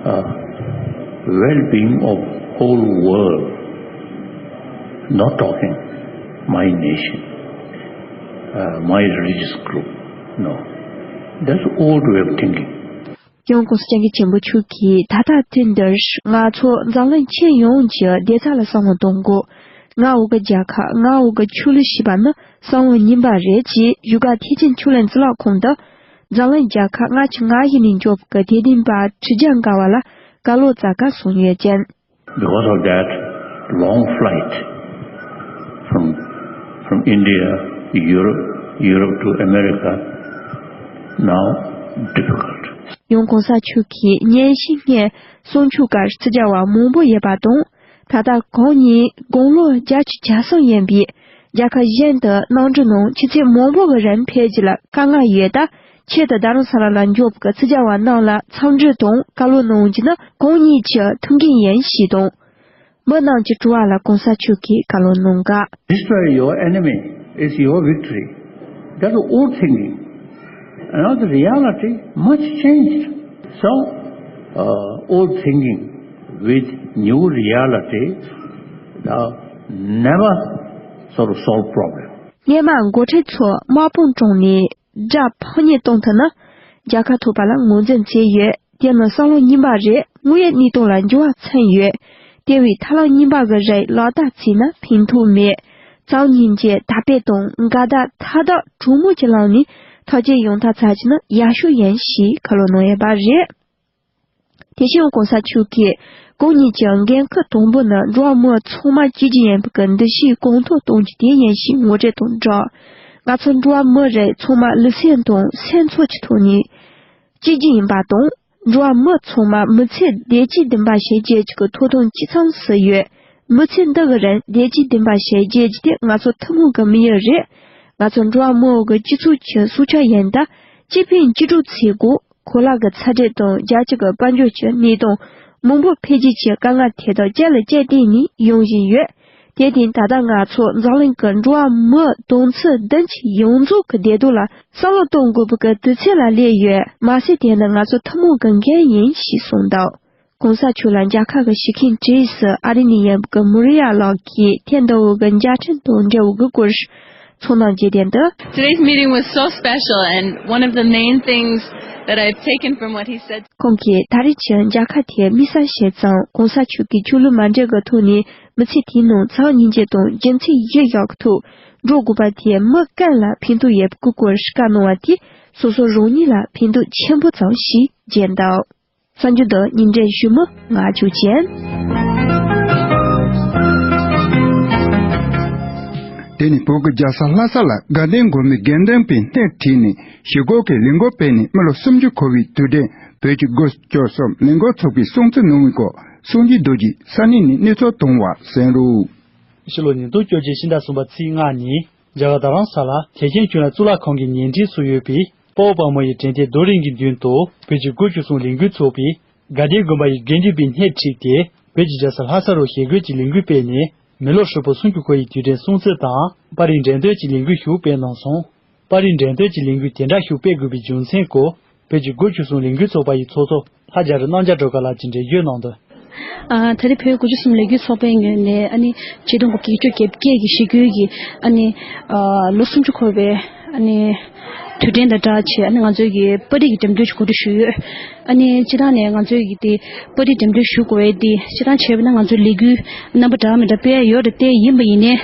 uh, well-being of whole world, not talking my nation, uh, my religious group. No, that's old way of thinking. ཡང་༸གོང་ས་༸སྐྱབས་མགོན་ཆེན་པོ་མཆོག་གིས་ད་ལྟ་དུས་འདིར་ང་ཚོ་འཛམ་གླིང་ཁྱོན་ཡོངས་ཀྱི་བདེ་རྩ་ལ་བསམ་བློ་གཏོང་དགོས། མངའ་འོག་གི་རྒྱལ་ཁབ། མངའ་འོག་གི་ཆོས་ལུགས་ཞེས་པ་ནི་བསམ་བློ་རྙིང་པ་རེད་ཅེས་བཞུགས་སྒར་ཐེག་ཆེན་ཆོས་གླིང་གཙུག་ལག་ཁང་དུ་འཛམ་གླིང་རྒྱལ་ཁབ་ལྔ་བཅུ་ང་བཞི་ནས་འབྱོར་བའི་དད་ལྡན་པ་ཁྲི་བརྒྱ་འགའ་བ་ལ་བཀའ་སློབ་སྩལ་བཀའ་གསུངས་ཡོད་ཅིང་། Because of that long flight from, from India, Europe, Europe to America, now difficult. ཡང་༸གོང་ས་མཆོག་གིས་ཉིན་ཤས་སྔོན་གསུང་ཆོས་སྐབས་ཕྱི་རྒྱལ་བ་མང་པོ་ཡོད་པ་དང་། ད་ལྟ་གང་ཉིད་དགུང་ལོ་བརྒྱད་ཅུ་གྱ་གསུམ་ཡིན་པའི་ རྒྱལ་ཁབ་གཞན་དུ་གནམ་གྲུ་ནང་ཆུ་ཚོད་མང་པོ་གི་རིང་ཕེབས་རྒྱུ་ལ་དཀའ་ངལ་ཡོད་སྟབས། ཆེད་དུ་རྡ་རམ་ས་ལ་ལ་འབྱོར་བའི་ཕྱི་རྒྱལ་བ་རྣམས་ལ་འཚམས་འདྲི་དང་བཀའ་སློབ་གནང་རྒྱུ་ནི་གང་ཉིད་ཀྱི་ཐུགས་འགན་ཡིན་ཞེས་དང་། མི་རྣམས་ཀྱི་དྲི་བ་ལ་གོང་ས་མཆོག་གིས་བཀའ་སློབ་གནང་སྐབས། Destroy your enemy is your victory. That's the old thinking. Now the reality much changed. So, uh, old thinking with new reality, uh, never sort of solve problem. སྔོན་མ་འགོ་ཁྲིད་ཚོས་དམག་དཔུང་དྲངས་ནས་དགྲ་ཕམ་ཉེས་གཏོང་ཐུབ་ན། རྒྱལ་ཁ་ཐོབ་པ་ལ་ངོས་འཛིན་བྱས་ཡོད། དེ་ནི་བསམ་བློ་རྙིང་པ་རེད། དངོས་ཡོད་གནས་སྟངས་ལ་འགྱུར་བ་ཕྱིན་ཡོད། དེ་བས་ཐབས་ལམ་རྙིང་པ་གི་རིགས་ལག་བསྟར་བྱས་ན་ཕན་ཐོགས་མེད། གཙང་སྙིང་རྗེ་དར་སྤེལ་དང་འགལ་ཟླ་མཐའ་དག་གྲོས་མོལ་གྱི་ལམ་ནས་ཐག་གཅོད་ཡོང་ཐབས་བྱ་རྒྱུ་ནི་ཡག་ཤོས་ཡིན་ཞེས་བཀའ་སློབ་གནང་ཡོད་པ་རེད། དེ་བཞིན་གོང་ས་མཆོག་གིས་གང་ཉིད་ཀྱི་འགན་ཁུར་དང་པོ་ནི་འགྲོ་བ་མི་ཚང་མ་གཅིག་གྱུར་ཡིན་པའི་འདུ་ཤེས་གོང་མཐོར་གཏོང་རྒྱུ་དེ་ཡིན་ཞེས་ངོ་སྤྲོད་དང་སྦྲགས། ང་ཚོ་འགྲོ་བ་མི་རིགས་ཚང་མ་ལུས་སེམས་དང་སེམས་ཚོར་གྱི་ཐོག་ནས་གཅིག་གྱུར་ཡིན་པ་དང་། འགྲོ་བ་མི་ཚང་མ་མི་ཚེ་བདེ་སྐྱིད་ལྡན་པ་ཞིག་བྱེད་རྒྱུ་གི་ཐོབ་ཐང་གཅིག་མཚུངས་སུ་ཡོད། མི་ཚེ་འདི་གི་རིང་བདེ་སྐྱིད་ལྡན་པ་ཞིག་བྱེད་རྒྱུ་དེ་ང་ཚོ་ཐུན་མོང་གི་དམིགས་ཡུལ་རེད། ང་ཚོ་འགྲོ་བ་མི་བོ་གི་སྤྱི་ཚོགས་ཀྱི་སྲོག་ཆགས་ཡིན་སྟབས། གཅིག་ཕན་གཅིག་གྲོགས་བྱེད་དགོས། གོ་ལ་གི་ཚ་དྲོད་དང་རྒྱལ་སྤྱི་གི་དཔལ་འབྱོར་གྱི་གནས་སྟངས། མི་འབོར་འཕེལ་རྒྱས་ཀྱི་དཀའ་ངལ་དེ་དག་གཅིག་ལ་གཅིག་བརྟེན་ནས་ཡོང་བཞིན་ཡོད། དེར་བརྟེན་ད་ལྟ་ང་ཚོ་འཛམ་གླིང་གི་འགྲོ་བ་མི་དུང་ཕྱུར་བདུན་ཅུ་ཡོངས་རྫོགས་ཀྱི་བདེ་སྡུག་ལ་བསམ་བློ་གཏོང་དགོས་པའི་དུས་ཚོད་ལ་སླེབས་ཡོད། མ་ཟད་དེ་ནི་ང་ཚོ་ཐུན་མོང་གི་འགན་ཡིན་ཞེས་གསུངས་འདུག་གོང་ས་མཆོག་ལ་མཇལ་ཁ་གི་ཞུ་མཁན་གྲས་སུ་ཨ་རི་ནས་ཡིན་པའི་མུ་རི་ཡ་ལགས་ཀྱིས་ཐེངས་འདི་བོ་གི་མཇལ་འཕྲད་དང་འབྲེལ་བའི་སྐོར་ཚོགས་གནང་རྒྱུ་དེ་འདི། Today's meeting was so special, and one of the main things that I've taken from what he said. ཁོང་གིས་ད་རེས་ཀྱི་མཇལ་ཁ་དེ་དམིགས་བསལ་ཞིག་ཙམ་གོང་ས་མཆོག་གིས་ཆོས་ལུགས་མ་འདྲེས་ཀྱི་ཐོག་ནས་མི་ཚེ་དེའི་ནང་གཙང་སྙིང་རྗེ་དང་རྒྱུ་མཚན་གཞིར་བཞག་གི་ཐོག་འགྲོ་དགོས་པ་དེ་མི་ཀུན་ལ་ཕན་ཐོགས་ཡོད་པའི་སྐོར་བཀའ་གནང་བ་དེས་སོ་སོ་རང་ཉིད་ལ་ཕན་ཐོགས་ཆེན་པོ་ཙམ་ཞིག་བྱས་འདུག་གསར་འགྱུར་དང་སྙན་སྒྲོན་ཞུ་མི་ང་ཆོས་ཅན། དེ་ནི་བོད་ཀྱི་རྒྱལ་ས་ལྷ་ས་ལ་དགའ་ལྡན་དགོན་པའི་དགེ་འདུན་པའི་སྣེ་ཁྲིད་ནས་ཞི་རྒོལ་གྱི་ལས་འགུལ་སྤེལ་ནས་མི་ལོ་སུམ་ཅུ་འཁོར་བའི་དུས་དྲན་བོད་ཀྱི་སྒོས་སྐྱོར་གསུམ་ལས་འགུལ་ཚོགས་པའི་སྲུང་བརྩི་གནང་བའི་སྐོར་སངས་རྒྱས་རྡོ་རྗེས་ས་གནས་ནས་གནས་ཚུལ་བཏང་བ་གསན་རོགས། ཕྱི་ལོ་ཉིས་སྟོང་བཅོ་བརྒྱད་ཕྱི་ཟླ་གསུམ་པ་ཚེས་ལྔ་ཉིན། རྒྱ་གར་རྡ་རམ་ས་ལ་ཐེག་ཆེན་ཆོས་གླིང་གཙུག་ལག་ཁང་གི་ཉེ་འཁྲིས་སུ་ཡོད་པའི་དཔའ་བོ་དཔའ་མོ་ཡི་དྲན་རྟེན་རྡོ་རིང་གི་མདུན་དུ་བོད་ཀྱི་སྒོ་བཅུ་གསུམ་ལས་འགུལ་ཚོགས་པས་དགའ་ལྡན་དགོན་པ་ཡི་དགེ་འདུན་པའི་སྣེ་ཁྲིད་དེ་བོད་ཀྱི་རྒྱལ་ས་ལྷ་ས་རུ་ཞི་རྒོལ་གྱི་ལས་འགུལ་སྤེལ་ནས་མི་ལོ་ཧྲིལ་པོ་སུམ་ཅུ་འཁོར་བའི་དུས་དྲན་སྲུང་བརྩི་དང་པར་རིས་འགྲེམས་སྟོན་གྱི་ལས་འགུལ་ཞིག་སྤེལ་གནང་སོང་། པར་རིས་འགྲེམས་སྟོན་གྱི་ལས་འགུལ་དེ་འདྲ་ཞིག་སྤེལ་དགོས་པའི་རྒྱུ་མཚན་སྐོར་བོད་ཀྱི་སྒོ་བཅུ་གསུམ་ལས་འགུལ་ཚོགས་པ་ཡི་ཚོགས་གཙོ་ལྷ་རྒྱ་རི་རྣམ་རྒྱལ་སྒྲོལ་དཀར་ལགས་ཀྱིས་འགྲེལ་བརྗོད་གནང་དོན། ཨ། ད་རེས་བོད་སྒོ་བཅུ་གསུམ་ལས་འགུལ་ཚོགས་པའི་ངོས་ནས་ཨ་ནི་ཆིག་སྟོང་དགུ་བརྒྱ་བརྒྱད་ཅུ་གྱ་བརྒྱད་ཀྱི་ཞི་རྒོལ་གྱི་ཨ་ནི་ཨ་ལོ་སུམ་ཅུ་འཁོར་བའི་ཨ་ནི་དུས་དྲན་དང་སྦྲགས་བྱས་ཨ་ནི་ང་ཚོའི་གི་པར་རིས་ཀྱི་འགྲེམས་སྟོན་ཞིག་གོ་སྒྲིག་ཞུས་ཡོད། ཨ་ནི་སྤྱིར་བཏང་ནས་ང་ཚོའི་གི་དེ་པར་རིས་འགྲེམས་སྟོན་ཞུ་དགོས་པའི་དེ་སྤྱིར་བཏང་བྱས་པ་ན་ང་ཚོའི་ལས་འགུལ་རྣམ་པ་འདྲ་མི་འདྲ་སྤེལ་ཡ་ཡོད་རེད་དེ། ཡིན་པ་ཡིན་ནའི་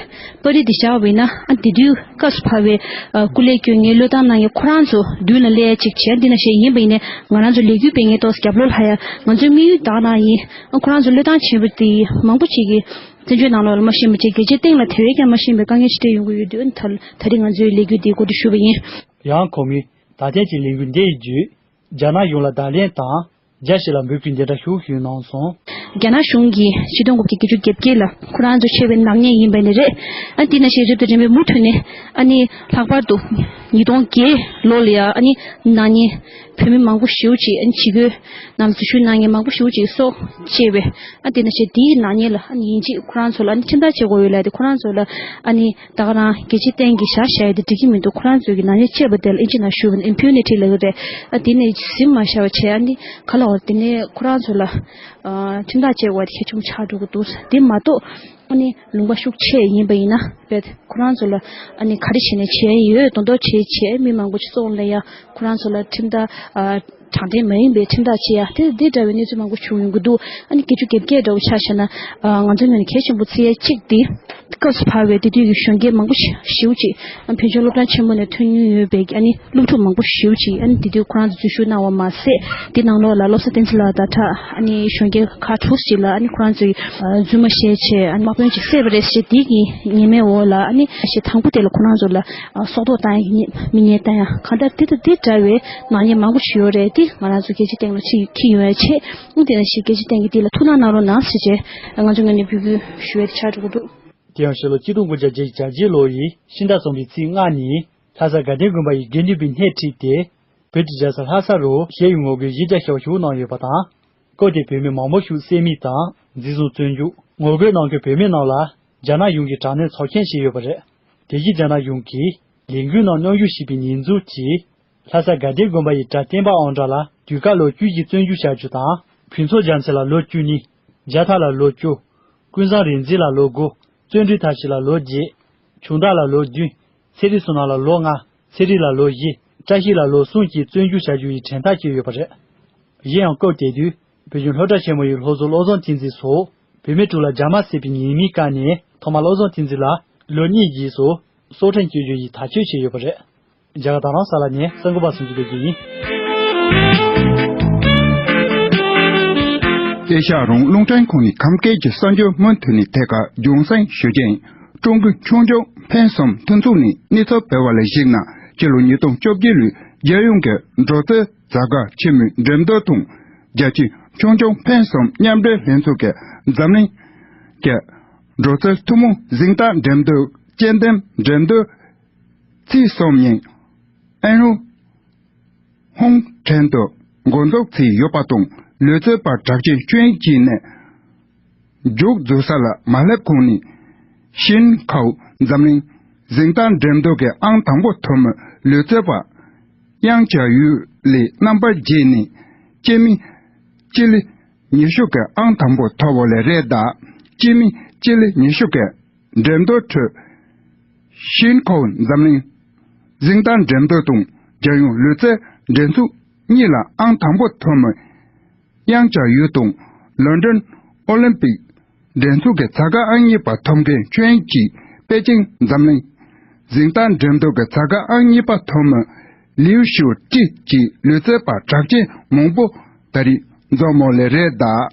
པར་རིས་དེ་བཞག་པ་ཡིན་ན་ཨ་དེ་དུས་སྐབས་སུ་བབས་པའི་ཨ་སྐུ་ལས་བསྐྱོན་མཁན་བློས་བཏང་གནང་མཁན་ཁོ་རང་ཚོ་མདུན་ལ་སླེབས་ཅིག་བྱས། འདི་ནང་བཞིན་ཡིན་པ་ཡིན་ནའི་ང་རང་ཚོ་ལས་འགུལ་སྤེལ་མཁན་ཏོག་ཙམ་རྒྱབ་ལོགས་ལ་ཡ་ང་ཚོའི་དམིགས་ཡུལ་དག་ན་ཡིན། ཨ་ཁོ་རང་ཚོ་བློས་བཏང་ཆེན་པོ་དེ་མང་པོ་ཅིག་གིས་བཙན་བྱོལ་ནང་ལོགས་ལ་མ་ཤེས་པ་བྱས། རྒྱལ་སྤྱིའི་སྟེང་ལ་དེ་བས་ཀྱང་མ་ཤེས་པའི་དཀའ་ངལ་ཞིག་འཕྲད་ཡོང་གི་འདུག་ཨ་ནི་ད་ད་རེས་ང་ཚོའི་ལས་འགུལ་འདི་གོ་སྒྲིག་ཞུས་པ་ཡིན། ཡང་ཁོ་མོས་ད་ཐེངས་ཀྱི་ལས་འགུལ་འདི་ཡི་བརྒྱུད་རྒྱ་ནག་གཞུང་ལ་བརྡ་ལན་དང་། རྒྱ་ཞིག་ལ་འབོད་སྐུལ་འདི་འདྲ་ཞིག་ཞུས་གནང་སོང་། རྒྱ་ནག་གཞུང་གིས་ཆིག་སྟོང་དགུ་བརྒྱ་བརྒྱད་ཅུ་གྱ་བརྒྱད་ལ་ཁོ་རང་ཚོ་ཆེ་བའི་ནག་ཉེས་ཡིན་པ་ནི་རེད། ཨ་དེ་ནང་བཞིན་རིམ་དང་རིམ་པས་མུ་མཐུད་ནས་ཨ་ནི་ལྷག་པར་དུ་ཉིས་སྟོང་བརྒྱད་ལོ་ལ་ཡ་ཨ་ནི་ནག་ཉེས་བོད་མི་མང་པོ་ཞེ་པོ་ཅིག་ཨ་ནི་ཇུས་འགོད་ནང་ལ་འཛུལ་ཞུགས་གནང་མཁན་མང་པོ་ཞེ་པོ་ཅིག་སྲོག་བཅད་པས། ཨ་དེ་ནང་བཞིན་དེའི་ནག་ཉེས་ལ་ཨ་ནི་ཡིན་གཅིག་ཁོ་རང་ཚོ་ལ་ཨ་ནི་ཁྲིམས་ཐག་བཅད་དགོས་ཡོད་ལབ་དེ་ཁོ་རང་ཚོ་ལ་ཨ་ནི། ད་ག་རང་རྒྱལ་སྤྱིའི་སྟེང་གི་བཞག་བཞག་ཡ་དེ་འགྲིག་གི་མི་འདུག་ཁོ་རང་ཚོས་ཀྱི་ནག་ཉེས་བཅད་པ་དེ་ལ་ཨིན་ཇི་ནང་ཞུས་པ་ན་ཨིམ་པུ་ནི་ཊི་ལབ་ཀྱི་རེད། ཨ་དེ་ནས་ཟིན་མ་བཞག་པ་བྱས། ཨ་ནི་ག་ལ་བར་དེ་ནས་ཁོ་རང་ཚོ་ལ་ཨ་ཁྲིམས་ཐག་བཅད་དགོས་པ་དེ་གལ་ཆེན་པོ་ཆགས་འགྲོ་གི་འདུག་དེ་མ་གཏོགས་ཨ་ནི་ལུང་པ་ཤུགས་ཆེ་ཡིན་པ་ཡིན་ན་བས་ཁོ་རང་ཚོ་ལ་ཨ་ནི་ག་རེ་བྱས་ནས་བྱས་ཡོད་མདོག་མདོག་བྱས་བྱས་མི་མང་པོ་ཅིག་སྲོག་ལ་ཡ་ཁོ་རང་ཚོ་ལ་ཁྲིམས་ཐག་ཨ། དྲང་བདེན་མ་ཡིན་པའི་ཁྲིམས་ཐག་བཅད་ཡ་དེ་དེ་འདྲ་བའི་གནས་ཚུལ་མང་པོ་བྱུང་ཡོང་གི་འདུག་ཨ་ནི་བརྒྱད་ཅུ་གྱ་བརྒྱད་འདྲ་བོ་ཆ་བཞག་ན་ཨ་ང་ཚོའི་ངོས་ནས་གལ་ཆེན་པོ་བརྩི་ཡ་གཅིག་དེ་སྐབས་སུ་བབས་པའི་དེ་དུས་ཀྱི་གཞོན་སྐྱེས་མང་པོ་ཞེ་པོ་ཅིག་ཨ་བོད་ལྗོངས་སློབ་གྲྭ་ཆེན་མོ་ནས་ཐོན་མྱོང་ཡོད་པའི་ཨ་ནི་སློབ་ཕྲུག་མང་པོ་ཞེ་པོ་ཅིག་ཨ་ནི་དེ་དུས་ཁོ་རང་ཚོ་འཛུལ་ཞུགས་གནང་བ་མ་ཟད་དེ་ནང་ལོགས་ལ་བློ་བཟང་བསྟན་འཛིན་ལགས་དང་ཁྲ་ཨ་ནི་གཞོན་སྐྱེས་ཁག་དྲུག་ཅིག་ལ་ཨ་ནི་ཁོ་རང་ཚོའི་རྫུན་མ་བཤད་བྱས་ཨ་ནི་དམག་དཔོན་ཅིག་བསད་པ་རེད་ཟེར་དེ་གི་ཉེས་མིང་འོག་ལ་ཨ་ནི་ཞེ་དང་པོ་དེ་ལ་ཁོ་རང་ཚོ་ལ་སྲོག་ཐོག་བཏང་ཡ་གི་མི་ཉེས་བཏང་ཡ་གང་ལྟར་དེ་དང་དེ་འདྲ་བའི་ནག་ཉེས་མང་པོ་ཞིག་ཡོད་རེད། དེ་ང་རང་ཚོ་རྒྱལ་སྤྱིའི་སྟེང་ལ་ཕྱིན་འཁྱེར་ཡོང་ཡ་ཆེད་དེ་ནང་བཞིན་རྒྱལ་སྤྱིའི་སྟེང་གི་དེ་ལ་ཐུགས་སྣང་གནང་རོགས་གནང་ཟེར་བྱས་ང་ཚོ་ངོས་ནས་འབོད་སྐུལ་ཞུ་ཡ་དེ་ཆགས་འགྲོ་གི་འདུག་དེ་ཡང་ཕྱི་ལོ་གཅིག་སྟོང་དགུ་བརྒྱ་བརྒྱད་ཅུ་གྱ་གཅིག་ལོ་ཡི་ཕྱི་ཟླ་གསུམ་པའི་ཚེས་ལྔ་ཉིན་ལྷ་ས་དགའ་ལྡན་དགོན་པ་ཡི་དགེ་འདུན་པའི་སྣེ་ཁྲིད་དེ། བོད་ཀྱི་རྒྱལ་ས་ལྷ་ས་རུ་ཞེ་ཡི་ངོ་རྒོལ་གཞིས་ཆགས་ཤོག་ཞུགས་གནང་ཡོད་པ་དང་། སྐབས་དེར་བོད་མི་མང་པོ་ཞིག་བསད་རྨས་དང་། འཛིན་བཟུང་བཙོན་འཇུག་ངོ་རྒོལ་གནང་མཁན་བོད་མི་རྣམས་ལ་རྒྱ་ནག་གཞུང་གིས་དྲག་གནོན་ཚབས་ཆེན་བྱས་ཡོད་པ་རེད། དེ་བཞིན་རྒྱ་ནག་གཞུང་གིས་ལས་འགུལ་ནང་མཉམ་ཞུགས་བྱས་པའི་ཉེས་འཛུགས་ཀྱིས། ལྷ་ས་དགའ་ལྡན་དགོན་པ་ཡི་གྲྭ་བསྟན་པ་ཨང་གྲངས་ལ་དུས་བཀག་ལོ་བཅུ་ཞིག་བཙོན་འཇུག་བྱ་རྒྱུ་དང་། ཕུན་ཚོགས་རྒྱ་མཚོ་ལ་ལོ་བཅུ་གཉིས། རྒྱ་ཐར་ལ་ལོ་བཅུ། ཀུན་བཟང་རིག་འཛིན་ལ་ལོ་དགུ། བརྩོན་འགྲུས་མཐར་ཕྱིན་ལ་ལོ་བརྒྱད། ཆུང་བདག་ལ་ལོ་བདུན། ཚེ་རིང་བསོད་ནམས་ལ་ལོ་ལྔ། ཚེ་རིང་ལ་ལོ་བཞི། བཀྲ་ཤིས་ལ་ལོ་གསུམ་གྱིས་བཙོན་འཇུག་བྱ་རྒྱུ་ཡི་དྲན་ཐག་བཅད་ཡོད་པ་རེད། གཞན་ཡང་སྐབས་དེ་དུས་བོད་ལྗོངས་སློབ་གྲྭ་ཆེན་མོ་ཡི་སློབ་གཙོ་བློ་བཟང་བསྟན་འཛིན་སོགས་བོད་མི་དྲུག་ལ་རྒྱ་དམར་བསད་པའི་ཉེས་མིང་བཀལ་ནས་ཐོག་མར་བློ་བཟང་བསྟན་འཛིན་ལ་ལོ་གཉིས་རྗེས་སུ་སྲོག་ཁྲིམས་གཅོད་རྒྱུ་ཡི་ཐག་གཅོད་བྱས་ཡོད་པ་རེད། རྒྱ་གར་རྡ་རམ་ས་ལ་ནས་གསར་འགོད་པ་སུམ་ཅུ་སྡེ་བརྒྱད་ཡིན། ཨེ་ཤ་ཡ་རང་དབང་རླུང་འཕྲིན་ཁང་ནས་ཁམས་སྐད་ཀྱི་གསར་འགྱུར་མུ་མཐུད་ནས་ཐད་ཀར་རྒྱང་སྲིང་ཞུ་རྒྱུ་ཡིན། ཀྲུང་གོའི་ཆུང་ཆུང་ཕུན་སུམ་མཐུན་ཚོགས་ནས་གནས་ཚུལ་སྤེལ་བ་ལ་གཞིགས་ན། སྤྱི་ལོ་ཉིས་སྟོང་བཅོ་བརྒྱད་ལོའི་རྒྱལ་ཡོངས་ཀྱི་འགྲོ་སོང་ཛ་དྲག་ཆེན་མོའི་འགྲེམས་སྟོན་དང་། རྒྱལ་སྤྱིའི་ཆུང་ཆུང་ཕུན་སུམ་མཉམ་འབྲེལ་ལྷན་ཚོགས་ཀྱི་འཛམ་གླིང་གི་འགྲོ་སོང་ཐུན་མོང་གཟེངས་རྟགས་འགྲེམས་སྟོན་དཔྱད་འདེམས་འགྲེམས་སྟོན་ཚེས་གསུམ་ཉིན་ཨན་ཧྲུའུ་ཧུང་ཁྲེན་དུ་འགོ་འཛུགས་བྱས་ཡོད་པ་དང་། ལུས་རྩལ་པ་གྲགས་ཅན་ཆོས་དབྱིངས་སྐྱིད་ནས་མཇུག་རྫོགས་ས་ལ་མ་སླེབས་གོང་ནས། ཤིན་ཁའོ་འཛམ་གླིང་གཟེངས་རྟགས་འགྲེམས་སྟོན་གྱི་ཨང་དང་པོ་ཐོབ་མི་ལུས་རྩལ་པ་དབྱང་ཅཱ་ཡུས་ལས་རྣམ་པར་རྒྱལ་ནས་སྤྱི་མི་སྤྱི་ལེ་ཉི་ཤུ་གི་ཨང་དང་པོ་ཐོབ་པ་ལས་རེད་གདའ། སྤྱི་མི་སྤྱི་ལེ་ཉི་ཤུ་གི་འགྲེམས་སྟོན་ཁྲོད། ཤིན་ཁའོ་འཛམ་གླིང་གཟེངས་རྟགས་འགྲེམས་སྟོན་དང་རྒྱལ་ཡོངས་ལུས་རྩལ་འགྲན་ཚོགས་གཉིས་ལ་ཨང་དང་པོ་ཐོབ་མི་དབྱང་ཅཱ་ཡུས་དང་། ལོན་ཌོན་ཨོ་ལིམ་པིག་འགྲན་ཚོགས་ཀྱི་ཛ་དྲག་ཨང་གཉིས་པ་ཐོབ་མཁན་ཆོས་དབྱིངས་སྐྱིད། པེ་ཅིང་འཛམ་གླིང་གཟེངས་རྟགས་འགྲེམས་སྟོན་གྱི་ཛ་དྲག་ཨང་གཉིས་པ་ཐོབ་མི་ལིའུ་ཞུའོ་ཀྲི་བཅས་ལུས་རྩལ་པ་གྲགས་ཅན་མང་པོ་ད་རེས་འཛོམས་མོ་ལས་རེད་གདའ།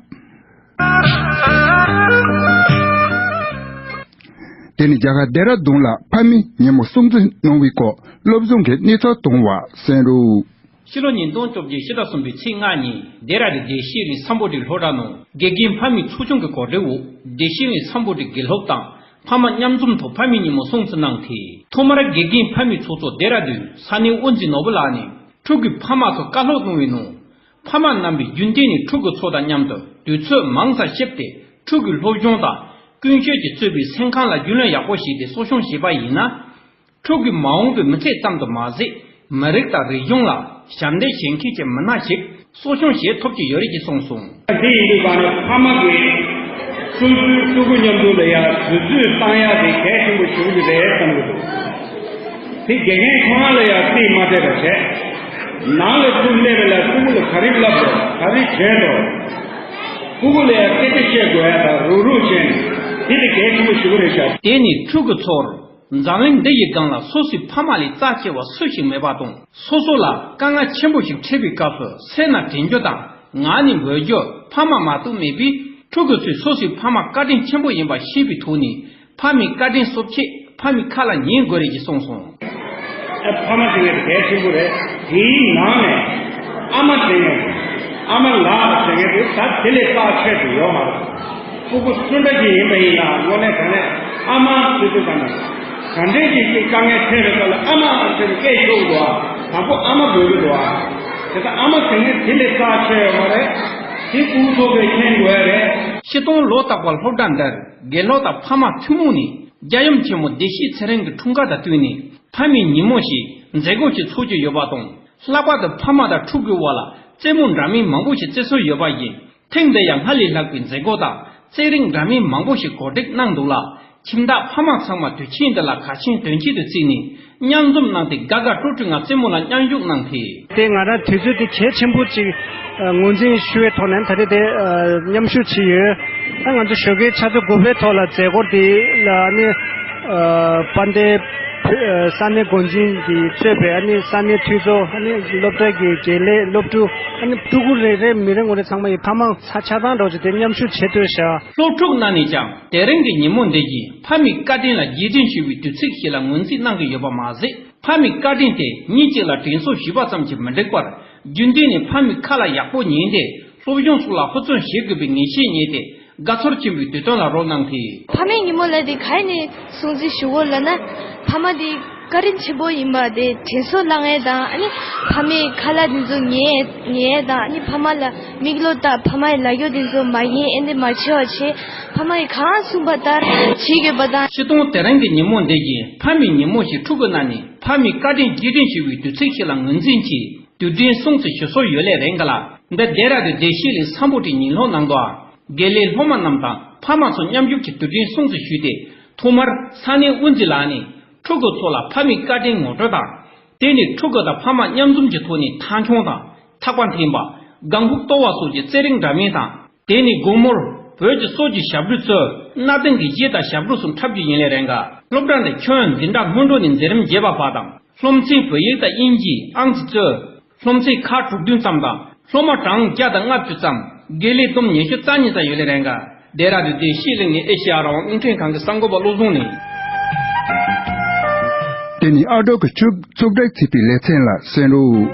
དེ་ནི་རྒྱ་གར་ལྡེ་ར་ལྡུན་ལ་ཕ་མའི་ཉིན་མོ་སྲུང་བརྩི་གནང་བའི་སྐོར་སློབ་སྦྱོང་གི་གནས་ཚུལ་གཏོང་བ་གསན་རོགས། ཕྱི་ལོ་ཉིས་སྟོང་བཅོ་བརྒྱད་ཕྱི་ཟླ་གསུམ་པའི་ཚེས་ལྔ་ཉིན་ལྡེ་ར་ལྡུན་བདེ་སྐྱིད་གླིང་སམ་བྷོ་ཊའི་སློབ་གྲྭ་ནང་དགེ་རྒན་ཕ་མའི་ཚོགས་ཆུང་གི་གོ་སྒྲིག་འོག་བདེ་སྐྱིད་གླིང་སམ་བྷོ་ཊའི་དགེ་སློབ་དང་ཕ་མ་མཉམ་འཛོམས་ཐོག་ཕ་མའི་ཉིན་མོ་སྲུང་བརྩི་གནང་སྟེ། ཐོག་མར་དགེ་རྒན་ཕ་མའི་ཚོགས་གཙོ་ལྡེ་ར་ལྡུན་ས་གནས་དབུ་འཛིན་ནོར་བུ་ལགས་ནས་ཕྲུ་གུའི་ཕ་མ་ཚོར་བཀའ་སློབ་གནང་བའི་ནང་། ཕ་མ་རྣམ་པས་རྒྱུན་གཏན་ནས་ཕྲུ་གུ་ཚོ་དང་མཉམ་དུ་དུས་ཚོད་མང་ཙམ་བསྐྱལ་ཏེ། ཕྲུ་གུའི་སློབ་སྦྱོང་དང་ཀུན་སྤྱོད་ཀྱིས་གཙོས་པའི་སེམས་ཁམས་ལ་རྒྱུས་ལོན་ཡག་པོ་བྱས་ཏེ་གསོ་སྐྱོང་བྱས་པ་ཡིན་ན། ཕྲུ་གུའི་མ་འོངས་པའི་མི་ཚེ་ཙམ་དུ་མ་ཟད། མི་རིགས་དང་རིག་གཞུང་ལ་ཞབས་འདེགས་བྱེད་མཁན་གྱི་མི་སྣ་ཞིག་གསོ་སྐྱོང་བྱེད་ཐུབ་ཀྱི་ཡོད་རེད་ཅེས་གསུངས་སོང་། འདི་ཡིན་དུས་གང་ནས་ཕ་མ་གིས་སོ་སོའི་ཕྲུ་གུ་མཉམ་དུ་ལ་ཡང་དུས་ཚོད་བཏང་ཡག་དེ་གལ་ཆེན་པོ་ཞིག་རེད་བསམ་གྱི་འདུག་དེ་དགེ་རྒན་ཁོ་རང་ལ་ཡང་རྩིས་མ་སྤྲད་པ་བྱས། ནང་ལ་ཕྲུ་གུ་སླེབས་པ་ལ་ཕྲུ་གུ་ལ་ག་རེ་བསླབ་དགོས། ག་རེ་བྱས་འགྲོ། ཕྲུ་གུ་ལ་ཡང་སྐད་ཆ་བཤད་དགོས་ཡ་དང་རུག་རུག་བྱས་ནས་དེ་དེ་གལ་ཆེན་པོ་ཞིག་རེད་ཤག་དེ་ནི་ཕྲུ་གུ་ཚོར་འཛམ་གླིང་འདི་ཡི་སྒང་ལ་སོ་སོའི་ཕ་མ་ལས་རྩ་ཆེ་བ་སུ་ཞིག་མེད་པ་དང་། སོ་སོ་ལ་དཀའ་ངལ་ཆེན་པོ་ཞིག་འཕྲད་པའི་སྐབས་སུ་སེམས་ནང་དྲན་རྒྱུ་དང་ངག་ནས་འབོད་རྒྱུ་ཕ་མ་མ་གཏོགས་མེད་པས། ཕྲུ་གུ་ཚོས་སོ་སོའི་ཕ་མ་བཀའ་དྲིན་ཆེན་པོ་ཡིན་པ་ཤེས་པའི་ཐོག་ནས། ཕ་མའི་བཀའ་དྲིན་གསོ་ཆེད་ཕ་མའི་ཁ་ལ་ཉན་དགོས་རེད་ཅེས་གསུངས་སོང་། ཨ་ཕ་མ་ཟེར་མཁན་དེ་གལ་ཆེན་པོ་རེད། དེའི་ནང་ནས་ཨ་མ་ཟེར་མཁན་དེ། ཨ་མ་ལགས་ཟེར་མཁན་དེ་ད་དེ་ལས་རྩ་ཆེ་དུ་ཡོད་མ་རེད། ཕྲུ་གུ་སུ་འདྲ་ཞིག་ཡིན་པ་ཡིན་ན་དངོས་གནས་དྲང་གནས་ཨ་མ་ཟེར་དུས་ཙམ་ནས་ག་འདྲས་ཀྱི་ཅིག་དཀའ་ངལ་འཕྲད་པའི་སྐབས་ལ་ཨ་མ་ཟེར་ནས་སྐད་ཤོར་འདུག་ཨ། དང་པོ་ཨ་མ་དགོས་ཀྱི་འདུག་ཨ། དེ་ལྟར་ཨ་མ་ཟེར་མཁན་དེ་ལས་རྩ་ཆེ་ཡོད་མ་རེད། དེ་ཕྲུ་གུ་ཚོ་གིས་མཁྱེན་དགོས་ཡ་རེད། ཆིག་སྟོང་ལོ་རྟག་པར་སློབ་གྲྭ་འདིར་དགེ་སློབ་དང་ཕ་མ་ཐུན་མོང་ནས་རྒྱལ་ཡུམ་ཆེན་མོ་བདེ་སྐྱིད་ཚེ་རིང་གི་འཁྲུངས་སྐར་དང་བསྟུན་ནས་ཕ་མའི་ཉིན་མོ་ཞེས་མཛད་སྒོ་ཞིག་འཚོགས་ཀྱི་ཡོད་པ་དང་། ལྷག་པར་དུ་ཕ་མ་དང་ཕྲུ་གུའི་དབར་ལ་རྩེད་མོ་འདྲ་མིན་མང་པོ་ཞིག་རྩེ་སྲོལ་ཡོད་པ་ཡིན། ཐེངས་འདིར་ཡང་སྔར་ལས་ལྷག་པའི་མཛད་སྒོ་དང་རྩེད་རིགས་འདྲ་མིན་མང་པོ་ཞིག་གོ་སྒྲིག་གནང་འདུག་ལ། ཁྱིམ་བདག་ཕ་མ་ཚང་མ་དུས་ཆེན་འདི་ལ་གལ་ཆེན་དོན་ཆེན་དུ་བརྩིས་ནས་མཉམ་འཛོམས་གནང་སྟེ་དགའ་དགའ་སྤྲོ་སྤྲོའི་ངང་རྩེད་མོ་ལ་མཉམ་ཞུགས་གནང་སྟེ། དེ་ང་རང་དུས་ཚོད་དེ་གལ་ཆེན་པོ་ཅིག་ངོས་འཛིན་ཞུ་བའི་ཐོག་ནས་ད་རེས་དེ་མཉམ་ཞུགས་བྱས་ཡོད། ད་ང་ཚོ་ཞོགས་ཀའི་ཆུ་ཚོད་དགུ་པའི་ཐོག་ལ་མཛད་སྒོ་དེ་ལ་ཨ་ནི་དཔལ་ལྡན་ས་གནས་འགོ་འཛིན་གྱིས་གཙོས་པའི་ཨ་ནི་ས་གནས་འཐུས་ཚོགས། ཨ་ནི་སློབ་གྲྭ་གི་དགེ་ལས། སློབ་ཕྲུག་ཨ་ནི་ཕྲུ་གུ་རེ་རེ་མི་རེ་ངོ་རེ་ཚང་མ་ཡི་ཕ་མ་ཆ་ཆ་ཚང་འདྲ་བོ་ཅིག་དེ་མཉམ་ཞུགས་བྱེད་འདོད་བྱ། སློབ་ཕྲུག་རྣམས་ནས་ཀྱང་དེ་རིང་གི་ཉིན་མོ་འདི་ཡིས་ཕ་མའི་བཀའ་དྲིན་ལ་རྗེས་དྲན་ཞུ་བའི་དུས་ཚིགས་ཤིག་ལ་ངོས་འཛིན་གནང་གི་ཡོད་པ་མ་ཟད། ཕ་མའི་བཀའ་དྲིན་དེ་ཉིན་གཅིག་ལ་དྲན་གསོ་ཞུས་པ་ཙམ་གྱིས་མི་འགྲིག་པར། རྒྱུན་གཏན་ནས་ཕ་མའི་ཁ་ལ་ཡག་པོ་ཉན་ཏེ། སློབ་སྦྱོང་སོགས་ལ་ཧུར་བརྩོན་བྱེད་དགོས་པའི་ངེས་ཤེས་རྙེད་དེ། དགའ་ཚོར་ཆེན་པོས་དུས་སྟོན་ལ་རོལ་གནང་སྟེ། ཕ་མའི་ཉིན་མོ་ལབ་དེ་ག་ནས་སྲུང་བརྩི་ཞུ་དགོས་ལབ་ན། ཕ་མ་དེ་བཀའ་དྲིན་ཆེན་པོ་ཡིན་པ་དེ་དྲན་གསོ་བསླང་ཡས་དང་། ཨ་ནི་ཕ་མའི་ཁ་ལག་དེ་ཚོ་ཉན་ཉན་ཡས་དང་། ཨ་ནི་ཕ་མ་ལ་མིག་བློ་བལྟ། ཕ་མ་ཡི་ལ་རྒྱོ་དེ་ཚོ་མ་ཉན། ཨེ་འདི་མ་བྱེད་པ་བྱེད། ཕ་མ་ཡི་གང་གསུངས་པ་ལྟར་བྱེད་དགོས་པ་དང་། ཆིག་སྟོང་དེ་རིང་གི་ཉིན་མོ་འདི་བཞིན་ཕ་མའི་ཉིན་མོ་ཞིག་འཁྲུག་གི་གནང་ནས། ཕ་མའི་བཀའ་དྲིན་རྗེས་དྲན་ཞུ་བའི་དུས་ཚིགས་ཤིག་ལ་ངོས་འཛིན་གྱིས། དུས་དྲན་སྲུང་བརྩི་ཞུ་སྲོལ་ཡོད་ལེ་རེད་འགའ་ལ། འདི་ལྡེ་ར་ལྡུན་བདེ་སྐྱིད་གླིང་སམ་བྷོ་ཊའི་ཉིན་སློབ་ནང་དུའང་དགེ་ལས་སློབ་མ་རྣམས་དང་ཕ་མ་ཚོ་མཉམ་ཞུགས་ཀྱིས་དུས་དྲན་སྲུང་བརྩི་ཞུས་ཏེ། ཐོག་མར་ས་གནས་དབུ་འཛིན་ལགས་ནས་ཕྲུ་གུ་ཚོ་ལ་ཕ་མའི་བཀའ་དྲིན་ངོ་སྤྲོད་དང་། དེ་ནས་ཕྲུ་གུ་དང་ཕ་མ་མཉམ་འཛོམས་ཀྱི་ཐོག་ནས་ཐང་ཆུང་དང་ཐག་པ་འཐེན་པ། ལྒང་ཁུག་གཏོར་བ་སོགས་ཀྱི་རྩེད་རིགས་འདྲ་མིན་དང་། དེ་ནས་དགོང་མོར་བོད་ཀྱི་སྲོལ་གྱི་ཞབས་བྲོ་གཙོས་གནའ་དེང་གི་གཞས་དང་ཞབས་བྲོ་སོགས་འཁྲབ་རྒྱུ་ཡིན་ལེ་རེད་འགའ། སློབ་གྲྭ་འདི་ཁྱོན་འཛིན་གྲྭ་སྔོན་འགྲོ་ནས་འཛིན་རིམ་བརྒྱད་པ་བར་དང་། སློབ་ཚན་བོད་ཡིག་དང་དབྱིན་ཇི་ཨང་རྩིས་གཙོས། སློབ་ཚན་ཁག་དྲུག་བདུན་ཙམ་དང་། སློབ་མ་གྲངས་བརྒྱ་དང་ལྔ་བཅུ་ཙམ། དགེ་ལས་བསྡོམས་ཉི་ཤུ་རྩ་གཉིས་ཙམ་ཡོད་ལེ་རེད་འགའ། ལྡེ་ར་ལྡུན་བདེ་སྐྱིད་གླིང་ནས་ཨེ་ཤེ་ཡ་རང་དབང་རླུང་འཕྲིན་ཁང་གི་གསར་འགོད་པ་བློ་བཟང་ནས། དེ་ནི་ཨ་ཀྲོག་གི་ཆུ་བཙུགས་སྒྲིག་བྱས་པའི་ལེ་ཚན་ལ་གསན་རོགས།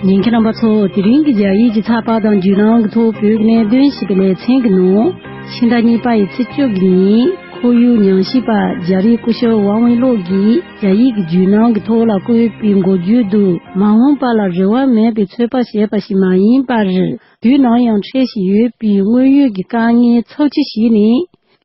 ཉན་མཁན་རྣམ་པ་ཚོ། དེ་རིང་གི་རྒྱ་ཡིག་གི་ཚགས་པར་དང་བརྒྱུད་ལམ་གྱི་ཐོག་བོད་ཀྱི་གནད་དོན་ཞེས་པའི་ལེ་ཚན་གྱི་ནང་། ཕྱི་ཟླ་གཉིས་པ་ཡི་ཚེས་བཅུ་གི་ཉིན། ཁོར་ཡུག་ཉམས་ཞིབ་པ་རྒྱ་རིགས་སྐུ་ཞབས་ཝང་ཝེ་ལོག་གིས་རྒྱ་ཡིག་གི་བརྒྱུད་ལམ་གྱི་ཐོག་ལ་བཀོད་པའི་འགོ་བརྗོད་དུ། མ་འོངས་པ་ལ་རེ་བ་མེད་པའི་ཚོད་དཔག་བྱས་པ་ཞིག་མ་ཡིན་པར། དུས་ནམ་ཡང་འཕྲད་བཞིན་ཡོད་པའི་དངོས་ཡོད་ཀྱི་དཀའ་ངལ་ཚབས་ཆེ་ཞིག་ནི།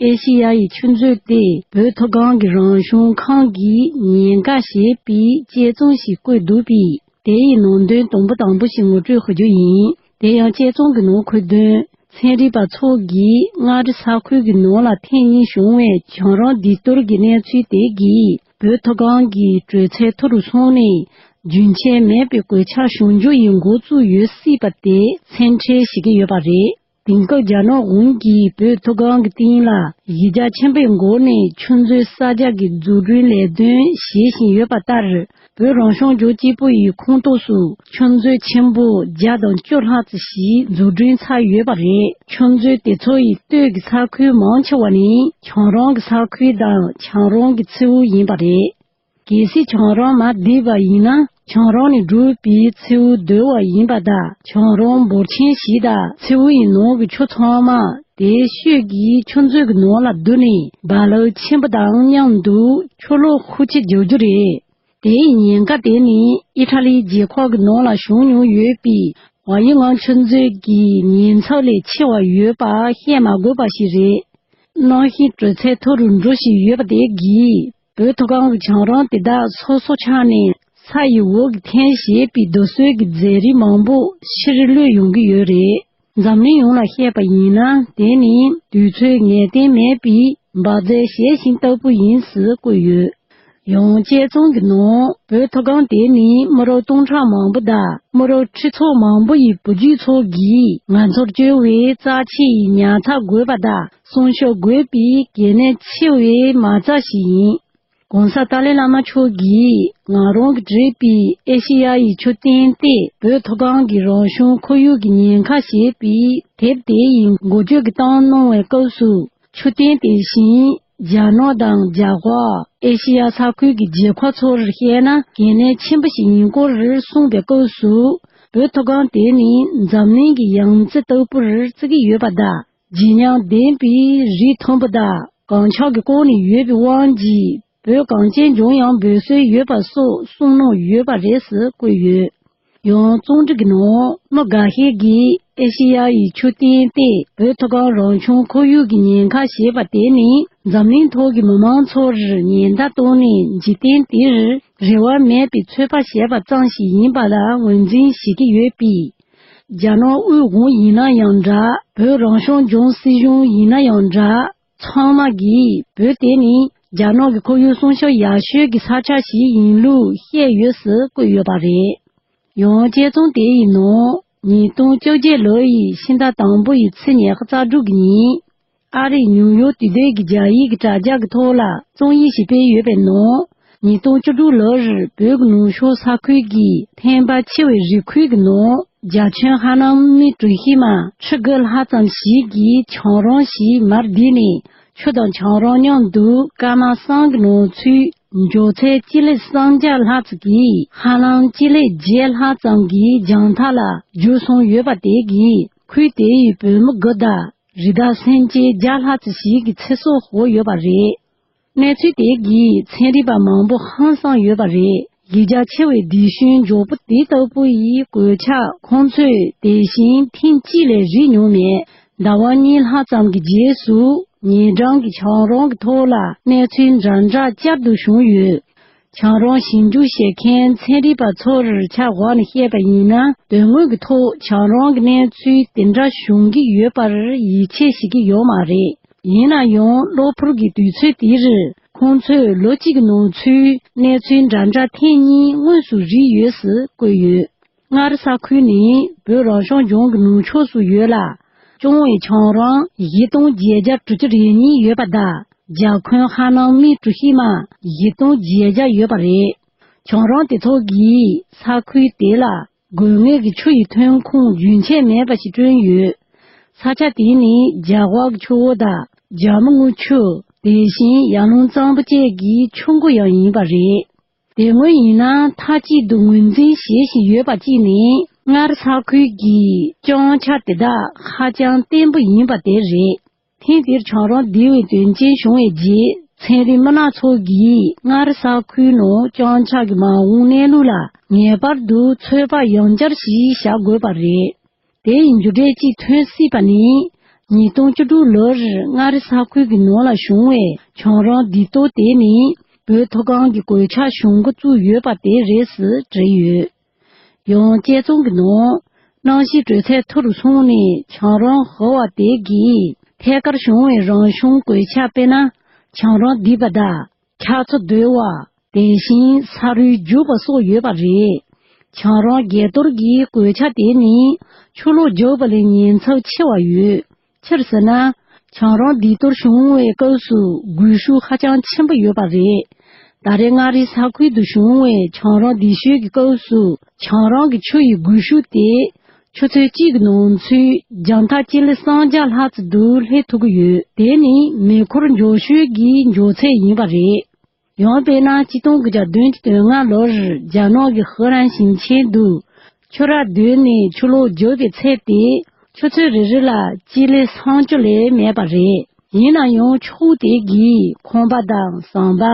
ཨེ་ཤེ་ཡ་ཡི་ཆུ་མཛོད་སྟེ། བོད་མཐོ་སྒང་གི་རང་བྱུང་ཁམས་ཀྱི་ཉེན་ཁ་ཞེས་པའི་དཔྱད་རྩོམ་ཞིག་བཀོད་འདུག་པས། དེ་ཡི་ནང་དོན་དུམ་བུ་དང་པོ་ཞིག་ངོ་སྤྲོད་ཞུ་རྒྱུ་ཡིན། དེ་ཡང་དཔྱད་རྩོམ་གྱི་ནང་འཁོད་དོན། ཚན་རིག་པ་ཚོ་གིས་མངའ་རིས་ས་ཁུལ་གྱི་ནང་ལ་ཐེངས་གཉིས་བྱུང་བའི་གྱང་རོང་ལྡིང་གཏོར་གྱི་གནས་ཚུལ་དེ་གིས། བོད་མཐོ་སྒང་གི་དྲོད་ཚད་མཐོ་རུ་སོང་ནས། རྒྱུན་ཆད་མེད་པའི་གོད་ཆག་བྱུང་རྒྱུ་ཡི་འགོ་བཙུགས་ཡོད་སྲིད་པ་དེ་སེམས་ཁྲལ་བྱེད་ཀྱི་ཡོད་པ་རེད། དེང་སྐབས་རྒྱ་ནག་གཞུང་གིས་བོད་མཐོ་སྒང་གི་སྟེང་ལ་གཞི་རྒྱ་ཆེན་པོའི་སྒོ་ནས་ཆུ་མཛོད་གསར་རྒྱག་གི་འཛུགས་སྐྲུན་ལས་དོན་བྱེད་བཞིན་ཡོད་པ་ལྟར། བོད་རང་སྐྱོང་ལྗོངས་གཅིག་པུ་ཡི་ཁོངས་གཏོགས་སུ་ཆུ་མཛོད་ཆེན་པོ་བརྒྱ་དང་བཅུ་ལྷག་ཙམ་ཞིག་འཛུགས་སྐྲུན་ཚར་ཡོད་པ་རེད། ཆུ་མཛོད་དེ་ཚོ་ཡི་སྟོད་ཀྱི་ས་ཁུལ་མང་ཆེ་བ་ནི་གྱང་རོང་གི་ས་ཁུལ་དང་གྱང་རོང་གི་མཚེའུ་ཡིན་པ་རེད། གལ་སྲིད་གྱང་རོང་མར་ལྡིང་བ་ཡིན་ན། གྱང་རོང་ནས་འགྲུལ་པའི་མཚེའུ་རྡོལ་བ་ཡིན་པ་དང་། གྱང་རོང་འབོར་ཆེན་ཞིག་དང་། མཚེའུ་ཡི་ནང་གི་ཆུ་ཚང་མ་དེའི་ཤོད་ཀྱི་ཆུ་མཛོད་ཀྱི་ནང་ལ་བསྡུ་ནས། རྦ་རླབས་ཆེན་པོ་དང་མཉམ་དུ་ཆུ་ལོག་ཤུགས་ཆེ་རྒྱག་རྒྱུ་རེད། དེའི་ཉེན་ཁ་དེ་ནི་ཨི་ཊ་ལིའི་རྒྱལ་ཁབ་ཀྱི་ནང་ལ་བྱུང་མྱོང་ཡོད་པའི་ཝ་ཡི་ངང་ཆུ་མཛོད་ཀྱི་ཉེན་ཚབས་ལས་ཆེ་བ་ཡོད་པ་བཤད་མ་དགོས་པ་ཞིག་རེད། གནམ་གཤིས་དྲོད་ཚད་མཐོ་རུ་འགྲོ་བཞིན་ཡོད་པ་དེ་གིས། བོད་མཐོ་སྒང་གི་གྱང་རོང་དེ་དག་སོ་སོ་ཆགས་ནས། ས་ཡི་འོག་གི་ཐན་ཞེས་པའི་རྡོ་སོལ་གྱི་རྫས་རིགས་མང་པོ་ཕྱིར་གློད་ཡོང་གི་ཡོད་རེད། འཛམ་གླིང་ཡོངས་ལ་བཤད་པ་ཡིན་ན། དེ་ནི་དུས་ཚོད་ངེས་གཏན་མེད་པའི་འབར་རྫས་ཞལ་བཞེས་ཤིང་ལྟ་བུ་ཡིན་ཟེར་བཀོད་ཡོད། ཡང་དཔྱད་རྩོམ་གྱི་ནང་། བོད་མཐོ་སྒང་དེ་ནི་མི་རབས་སྟོང་ཕྲག་མང་པོ་དང་། མི་རབས་ཁྲི་ཚོ་མང་པོ་ཡི་བུ་རྒྱུད་ཚོ་གིས་ང་ཚོར་བཅོལ་བའི་རྩ་ཆེ་ཡི་ཉར་ཚགས་དགོས་པ་དང་སྲུང་སྐྱོབ་དགོས་པའི་གལ་གནད་ཆེ་བའི་མ་རྩ་ཞིག་ཡིན། ༸གོང་ས་ཏཱ་ལའི་བླ་མ་མཆོག་གིས་ང་རང་གིས་བྲིས་པའི་ཨེ་ཤེ་ཡ་ཡི་མཆོད་རྟེན་སྟེ། བོད་མཐོ་སྒང་གི་རང་བྱུང་ཁོར་ཡུག་གི་ཉེན་ཁ་ཞེས་པའི་དེབ་དེ་ཡི་འགོ་བརྗོད་ཀྱི་གཏམ་གནང་བའི་སྐབས་སུ། མཆོད་རྟེན་དེ་བཞིན་རྒྱ་ནག་དང་རྒྱ་གར། ཨེ་ཤེ་ཡ་ས་ཁུལ་གྱི་རྒྱལ་ཁབ་ཚོར་བཤད་ན་གལ་གནད་ཆེན་པོ་ཞིག་ཡིན་སྐོར་གསུངས་པའི་སྐབས་སུ། བོད་མཐོ་སྒང་དེ་ནི་འཛམ་གླིང་གི་ཡང་རྩེ་ལྟ་བུར་བརྩི་གི་ཡོད་པ་དང་། བརྗིད་ཉམས་ལྡན་པའི་རིགས་མཐོན་པོ་དང་གངས་འཁྱགས་ཀྱིས་བསྐོར་ནས་ཡོད་པའི་དབང་གིས། བོད་གངས་ཅན་ལྗོངས་ཡང་འབོད་སྲོལ་ཡོད་པ་སོགས་གསུངས་གནང་ཡོད་པ་རེད་ཟེར་བཀོད་ཡོད། ཡང་རྩོམ་སྒྲིག་གི་ནང་། མི་འགའ་ཤས་ཀྱིས་ཨེ་ཤེ་ཡ་ཡི་མཆོད་རྟེན་སྟེ། བོད་མཐོ་སྒང་རང་བྱུང་ཁོར་ཡུག་གི་ཉེན་ཁ་ཞེས་པ་དེ་ནི། འཛམ་གླིང་ཐོག་གི་མི་མང་ཚོར་ཉེན་བརྡ་བཏང་ནས། འཇིག་རྟེན་དེར་རེ་བ་མེད་པའི་ཚོད་དཔག་བྱས་པ་ཙམ་ཞིག་ཡིན་པ་ལ་ངོས་འཛིན་བྱེད་ཀྱི་ཡོད་པས། རྒྱ་ནག་དབུས་གཞུང་ཡིན་ན་ཡང་འདྲ། བོད་རང་སྐྱོང་ལྗོངས་སྲིད་གཞུང་ཡིན་ན་ཡང་འདྲ། ཚང་མ་གིས་བོད་དེ་ནི་རྒྱ་ནག་གི་ཁོར་ཡུག་སྲུང་སྐྱོབ་ཡག་ཤོས་ཀྱི་ས་ཆ་ཞིག་ཡིན་ལུགས་བཤད་ཡོད་ཟེར་བཀོད་ཡོད་པ་རེད། ཡང་དཔྱད་རྩོམ་དེ་ཡི་ནང་། ཉིས་སྟོང་བཅོ་བརྒྱད་ལོ་ཡི་ཕྱི་ཟླ་དང་པོ་ཡི་ཚེས་ཉི་ཤུ་རྩ་དྲུག་གི་ཉིན། ཨ་རིའི་ནིའུ་ཡོག་དུས་སྟོན་གྱི་རྒྱ་ཡིག་གི་དྲ་རྒྱ་གི་ཐོག་ལ་རྩོམ་ཡིག་ཞིག་སྤེལ་ཡོད་པའི་ནང་། ཉིས་སྟོང་བཅུ་དྲུག་ལོར་བོད་ཀྱི་ནུབ་ཕྱོགས་ས་ཁུལ་གྱི་ཐན་པ་ཆེ་བའི་རི་ཁུལ་གྱི་ནང་རྒྱ་ཁྱོན་ཧ་ལམ་མི་གྲུ་བཞི་མ་ཁྲི་དགུ་ལྷག་ཙམ་ཞིག་གིས་གྱང་རོང་ཞིག་མར་ལྡིང་ནས་ཆུ་དང་གྱང་རོང་མཉམ་དུ་སྐར་མ་གསུམ་གྱི་ནང་ཚུད་ མགྱོགས་ཚད་སྤྱི་ལེ་སུམ་བརྒྱ་ལྷག་ཙམ་གྱིས་ཧ་ལམ་སྤྱི་ལེ་བརྒྱད་ལྷག་ཙམ་གྱི་རྒྱང་ཐག་ལ་བརྒྱུད་སོང་ཡོད་པ་དེ་གིས་ཁུལ་དེའི་བོད་མི་དགུ་དང་རི་དྭགས་སེམས་ཅན་བརྒྱ་ལྷག་ཙམ་ཞིག་གི་ཚེ་སྲོག་ཤོར་ཡོད་པ་རེད། གནས་ཚུལ་དེ་གིས་ཚན་རིག་པ་མང་པོ་ཧང་སངས་ཡོད་པ་རེད། ཡིག་རྒྱ་ཆེ་བའི་དེད་དཔོན་མགྱོགས་པོ་དེ་ལྟ་བུ་ཡི་གོད་ཆག་ཁོང་ཚོས་དེ་བཞིན་ཐེངས་གཅིག་ལས་རིག་མྱོང་མེད། ཟླ་བ་གཉིས་ལྷག་ཙམ་གྱི་རྗེས་སུ་ཉེ་འགྲམ་གྱི་ཆང་རོང་གི་ཐོག་ལ་གནས་ཚུལ་འདྲ་འདྲ་བསྐྱར་དུ་བྱུང་ཡོད། ཆང་རོང་ཞིབ་འཇུག་བྱེད་མཁན་ཚན་རིག་པ་ཚོར་ཆ་བཞག་ནས་བཤད་པ་ཡིན་ན། དོན་དངོས་ཀྱི་ཐོག་ཆང་རོང་གི་གནས་ཚུལ་དེ་འདྲ་བྱུང་གི་ཡོད་པར་ཡིད་ཆེས་བྱེད་ཀྱི་ཡོད་མ་རེད། ཡིན་ན་ཡང་གློ་བུར་གྱི་དུས་ཚོད་དེར་ཁོང་ཚོས་ལོ་གཅིག་གི་ནང་ཚུད་གནས་ཚུལ་འདྲ་འདྲ་ཐེངས་གཉིས་དངོས་སུ་རིག་ཡོད་ཅེས་བཀོད་ཡོད། མངའ་རིས་ས་ཁུལ་ནི་བོད་རང་སྐྱོང་ལྗོངས་ཀྱི་ནུབ་ཕྱོགས་སུ་ཡོད་ལ། གཙང་བོའི་ཆང་རོང་བཞི་སྟོང་བརྒྱད་བརྒྱ་དྲུག་ཅུ་རེ་གཉིས་ཡོད་པ་དང་། རྒྱ་ཁྱོན་ཧ་ལམ་སྨི་གྲུ་བཞི་མ་བཞི་སྟོང་བརྒྱད་བརྒྱ་ཡོད་པ་རེད། ཆང་རོང་དེ་ཚོ་གིས་ས་ཁུལ་དེ་ལ་དགོས་ངེས་ཀྱི་ཆུ་ཡི་ཐོན་ཁུངས་རྒྱུན་ཆད་མེད་པ་ཞིག་བསྐྲུན་ཡོད། ས་ཆ་དེ་ནི་རྒྱ་གར་གྱི་ཆུ་བོ་དང་རྒྱ་མི་རྔུལ་ཆུ། དེ་བཞིན་ཡར་ཀླུང་གཙང་པོ་བཅས་ཀྱི་ཆུ་འགོ་ཡང་ཡིན་པ་རེད། དེ་སྔོན་ཡིན་ན་མཐའ་གཅིག་ཏུ་ངོས་འཛིན་བྱེད་བཞིན་ཡོད་པ་གཅིག་ནི་མངའ་རིས་ས་ཁུལ་གྱི་བརྐྱང་ཆ་དེ་དག་ཧ་ཅང་བརྟན་པོ་ཡིན་པ་དེ་རེད། ཐེངས་འདིར་ཆང་རོང་བསྡུ་བའི་དོན་རྐྱེན་བྱུང་བའི་རྗེས་ཚན་རིག་མི་སྣ་ཚོ་གིས་མངའ་རིས་ས་ཁུལ་ནང་བརྐྱང་ཆ་གི་མ་འོངས་གནས་ལུགས་ལ་ངེས་པར་དུ་ཚོད་དཔག་ཡང་བསྐྱར་ཞིག་བྱ་དགོས་པ་རེད། དེ་ཡི་མཇུག་འབྲས་གཅིག་ཐོན་སྲིད་པ་ནི། ཉིས་སྟོང་བཅུ་དྲུག་ལོར་མངའ་རིས་ས་ཁུལ་གྱི་ནང་ལ་བྱུང་བའི་ཆང་རོང་བསྡུ་གཏོར་དེ་ནི་བོད་མཐོ་སྒང་གི་གོད་ཆག་བྱུང་འགོ་བཙུགས་ཡོད་པ་དེ་རེད་ཅེས་བྲིས་ཡོད། ཡང་དཔྱད་རྩོམ་གྱི་ནང་། གནམ་གཤིས་དྲོད་ཚད་མཐོ་རུ་སོང་ནས་ཆང་རོང་ཤོར་བ་དེ་གིས་ཐད་ཀར་བྱུང་བའི་རང་བྱུང་གོད་ཆག་དཔེར་ན་ཆང་རོང་རྡིབ་པ་དང་། ཆག་ཚོད་རྡོལ་བ། དེ་བཞིན་ས་རུད་རྒྱུག་པ་སོགས་ཡོད་པ་རེད། ཆང་རོང་བརྒལ་གཏོར་གྱི་གོད་ཆག་དེ་ནི་ཆུ་ལོག་རྒྱག་པ་ལས་ཉེན་ཚབས་ཆེ་བ་ཡོད། ཕྱིར་ཟེར་ན། ཆང་རོང་བསྡུ་གཏོར་བྱུང་བའི་སྐབས་སུ་སྒུལ་ཤུགས་ཧ་ཅང་ཆེན་པོ་ཡོད་པ་རེད། ད་རེས་མངའ་རིས་ས་ཁུལ་དུ་བྱུང་བའི་ཆང་རོང་བསྡུ་གཏོར་གྱི་སྐབས་སུ་ཆང་རོང་གི་ཆུ་ཡི་སྒུལ་ཤུགས་དེ་ཆུ་ཚོད་གཅིག་གི་ནང་ཚུད་རྒྱང་ཐག་སྤྱི་ལེ་སུམ་བརྒྱ་ལྷག་ཙམ་དུ་སླེབས་ཐུབ་ཀྱི་ཡོད། དེ་ནི་མེ་འཁོར་མགྱོགས་ཤོས་ཀྱི་མགྱོགས་ཚད་ཡིན་པ་རེད། ཡང་དཔེར་ན་ཆིག་སྟོང་དགུ་བརྒྱ་བདུན་ཅུ་དོན་ལྔ་ལོར་རྒྱ་ནག་གི་ཧི་རན་ཞིང་ཆེན་དུ་ཆུ་རགས་བརྡོལ་ནས་ཆུ་ལོག་རྒྱག་པའི་ཚད་དེ་ཆུ་ཚོད་རེ་རེ་ལ་སྤྱི་ལེ་སུམ་ཅུ་ལས་མེད་པ་རེད། ཡིན་ན་ཡང་ཆུ་དེ་གིས་ཁང་པ་དང་ཟམ་པ།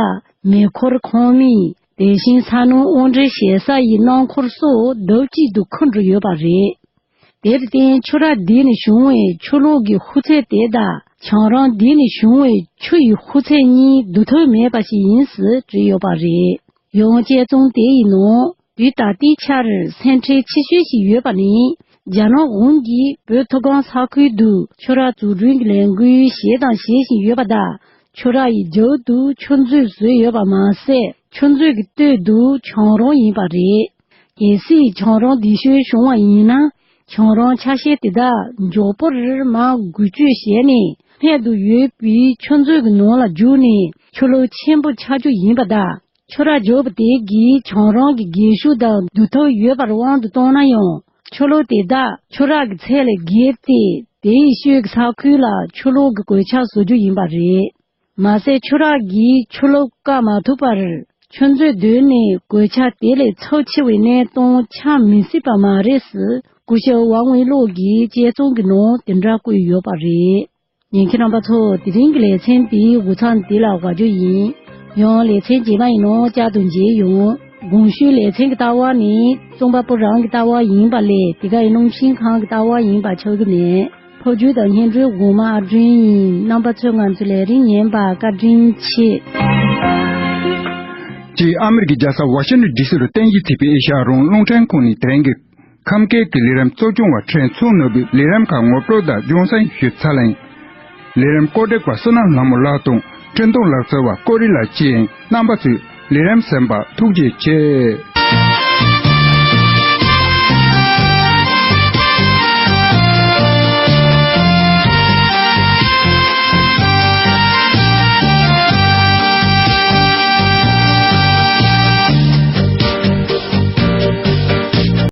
མེ་འཁོར་ཁང་མིག་དེ་བཞིན་ས་སྣུམ་དབོར་འདྲེན་བྱེད་ས་ཡི་སྣུམ་འཁོར་སོགས་རྡབ་གཅིག་ཏུ་ཁུར་འགྲོ་ཡོད་པ་རེད། དེར་བརྟེན་ཆུ་རགས་འདི་ནས་བྱུང་བའི་ཆུ་ལོག་གི་ཤུགས་ཚད་དེ་དང་ཆང་རོང་འདི་ནས་བྱུང་བའི་ཆུ་ཡི་ཤུགས་ཚད་གཉིས་བསྡུར་ཐབས་མེད་པ་ཞིག་ཡིན་ཞེས་བྲིས་ཡོད་པ་རེད། ཡང་དཔྱད་རྩོམ་དེ་ཡི་ནང་དུས་ད་ལྟའི་ཆར་སེམས་ཁྲལ་ཆེ་ཤོས་ཤིག་ཡོད་པ་ནི་རྒྱ་ནག་གཞུང་གིས་བོད་མཐོ་སྒང་ས་ཁུལ་དུ་ཆུ་རགས་འཛུགས་སྐྲུན་གྱི་ལས་འགུལ་བྱས་དང་བྱེད་བཞིན་ཡོད་པ་དང་། ཆུ་རགས་ཡི་རྒྱབ་ཏུ་ཆུ་མཛོད་བཟོས་ཡོད་པ་མ་ཟད་ཆུ་མཛོད་ཀྱི་སྟོད་དུ་ཆང་རོང་ཡིན་པ་རེད། གལ་སྲིད་ཆང་རོང་བསྡུ་གཏོར་བྱུང་བ་ཡིན་ན། ཆང་རོང་ཆ་ཤས་དེ་དག་མགྱོགས་པོར་མར་འགུལ་སྐྱོད་བྱས་ནས་སྔོན་དུ་ཡོད་པའི་ཆུ་མཛོད་ཀྱི་ནང་ལ་རྒྱུག་ནས་ཆུ་ལོག་ཆེན་པོ་ཆགས་རྒྱུ་ཡིན་པ་དང་། ཆུ་རགས་རྒྱབ་དེ་གིས་ཆང་རོང་གི་རྒྱས་ཤུགས་དང་བསྡུར་ཐབས་ཡོད་པར་དབང་དུ་བཏང་ན་ཡང་། ཆུ་ལོག་དེ་དག་ཆུ་རགས་ཀྱི་ཚད་ལས་བརྒལ་ཏེ་དེའི་ཤུལ་གྱི་ས་ཁུལ་ལ་ཆུ་ལོག་གི་གོད་ཆག་བཟོ་རྒྱུ་ཡིན་པ་རེད། མ་ཟད་ཆུ་རགས་ཀྱིས་ཆུ་ལོག་བཀག་མ་ཐུབ་པར་ཆུ་མཛོད་བརྡོལ་ནས་གོད་ཆག་དེ་ལས་ཚབས་ཆེ་བའི་གནས་སྟངས་ཆགས་མི་སྲིད་པ་མ་རེད་ཟེར་སྐུ་ཞབས་ཝང་ཝེ་ལོག་གིས་དཔྱད་རྩོམ་གྱི་ནང་དེ་འདྲ་བཀོད་ཡོད་པ་རེད། ཉན་མཁན་རྣམ་པ་ཚོ། དེ་རིང་གི་ལེ་ཚན་འདིའི་འགོ་མཚམས་འདི་ལ་འབག་རྒྱུ་ཡིན། ཡང་ལེ་ཚན་རྗེས་མ་ཡི་ནང་བསྐྱར་དུ་མཇལ་ཡོང་། གོང་ཞུས་ལེ་ཚན་གྱི་ལྟ་བ་ནི་རྩོམ་པ་པོ་རང་གི་ལྟ་བ་ཡིན་པ་ལས་དེ་ག་ཡི་སྙན་ཞུ་ཁང་གི་ལྟ་བ་ཡིན་པ་ཆགས་ཀྱི་མེད། ཕབ་སྒྱུར་དང་སྙན་སྒྲོན་འགོ་མ་ཨ་སྒྲོན་ཡིན། རྣམ་པ་ཚོས་ང་ཚོའི་ལས་རིམ་ཉན་པར་བཀའ་དྲིན་ཆེ། གཅིག་ཨ་མི་རི་ཀའི་རྒྱལ་ས་ཝ་ཤིང་ཊོན་ཌི་སི་རུ་རྟེན་གཞི་བྱས་པའི་ཨེ་ཤ་ཡ་རང་དབང་རླུང་འཕྲིན་ཁང་ནས་དེ་རིང་གི་ཁམས་སྐད་ཀྱི་ལས་རིམ་གཙོ་སྐྱོང་བ་ཁྲེན་ཚུང་ནོར་བུས་ལས་རིམ་ཁག་ངོ་སྤྲོད་དང་སྦྱོང་བརྡར་ཞུས་ཚར་ལ། ལས་རིམ་བཀོད་སྒྲིག་པ་བསོད་ནམས་ལྷ་མོ་ལགས་དང་འཕྲིན་གཏོང་ལག་རྩལ་བ་ཀོ་རི་ལགས་བཅས་རྣམ་པ་ཚོས་ལས་རིམ་གསན་པར་ཐུགས་རྗེ་ཆེ།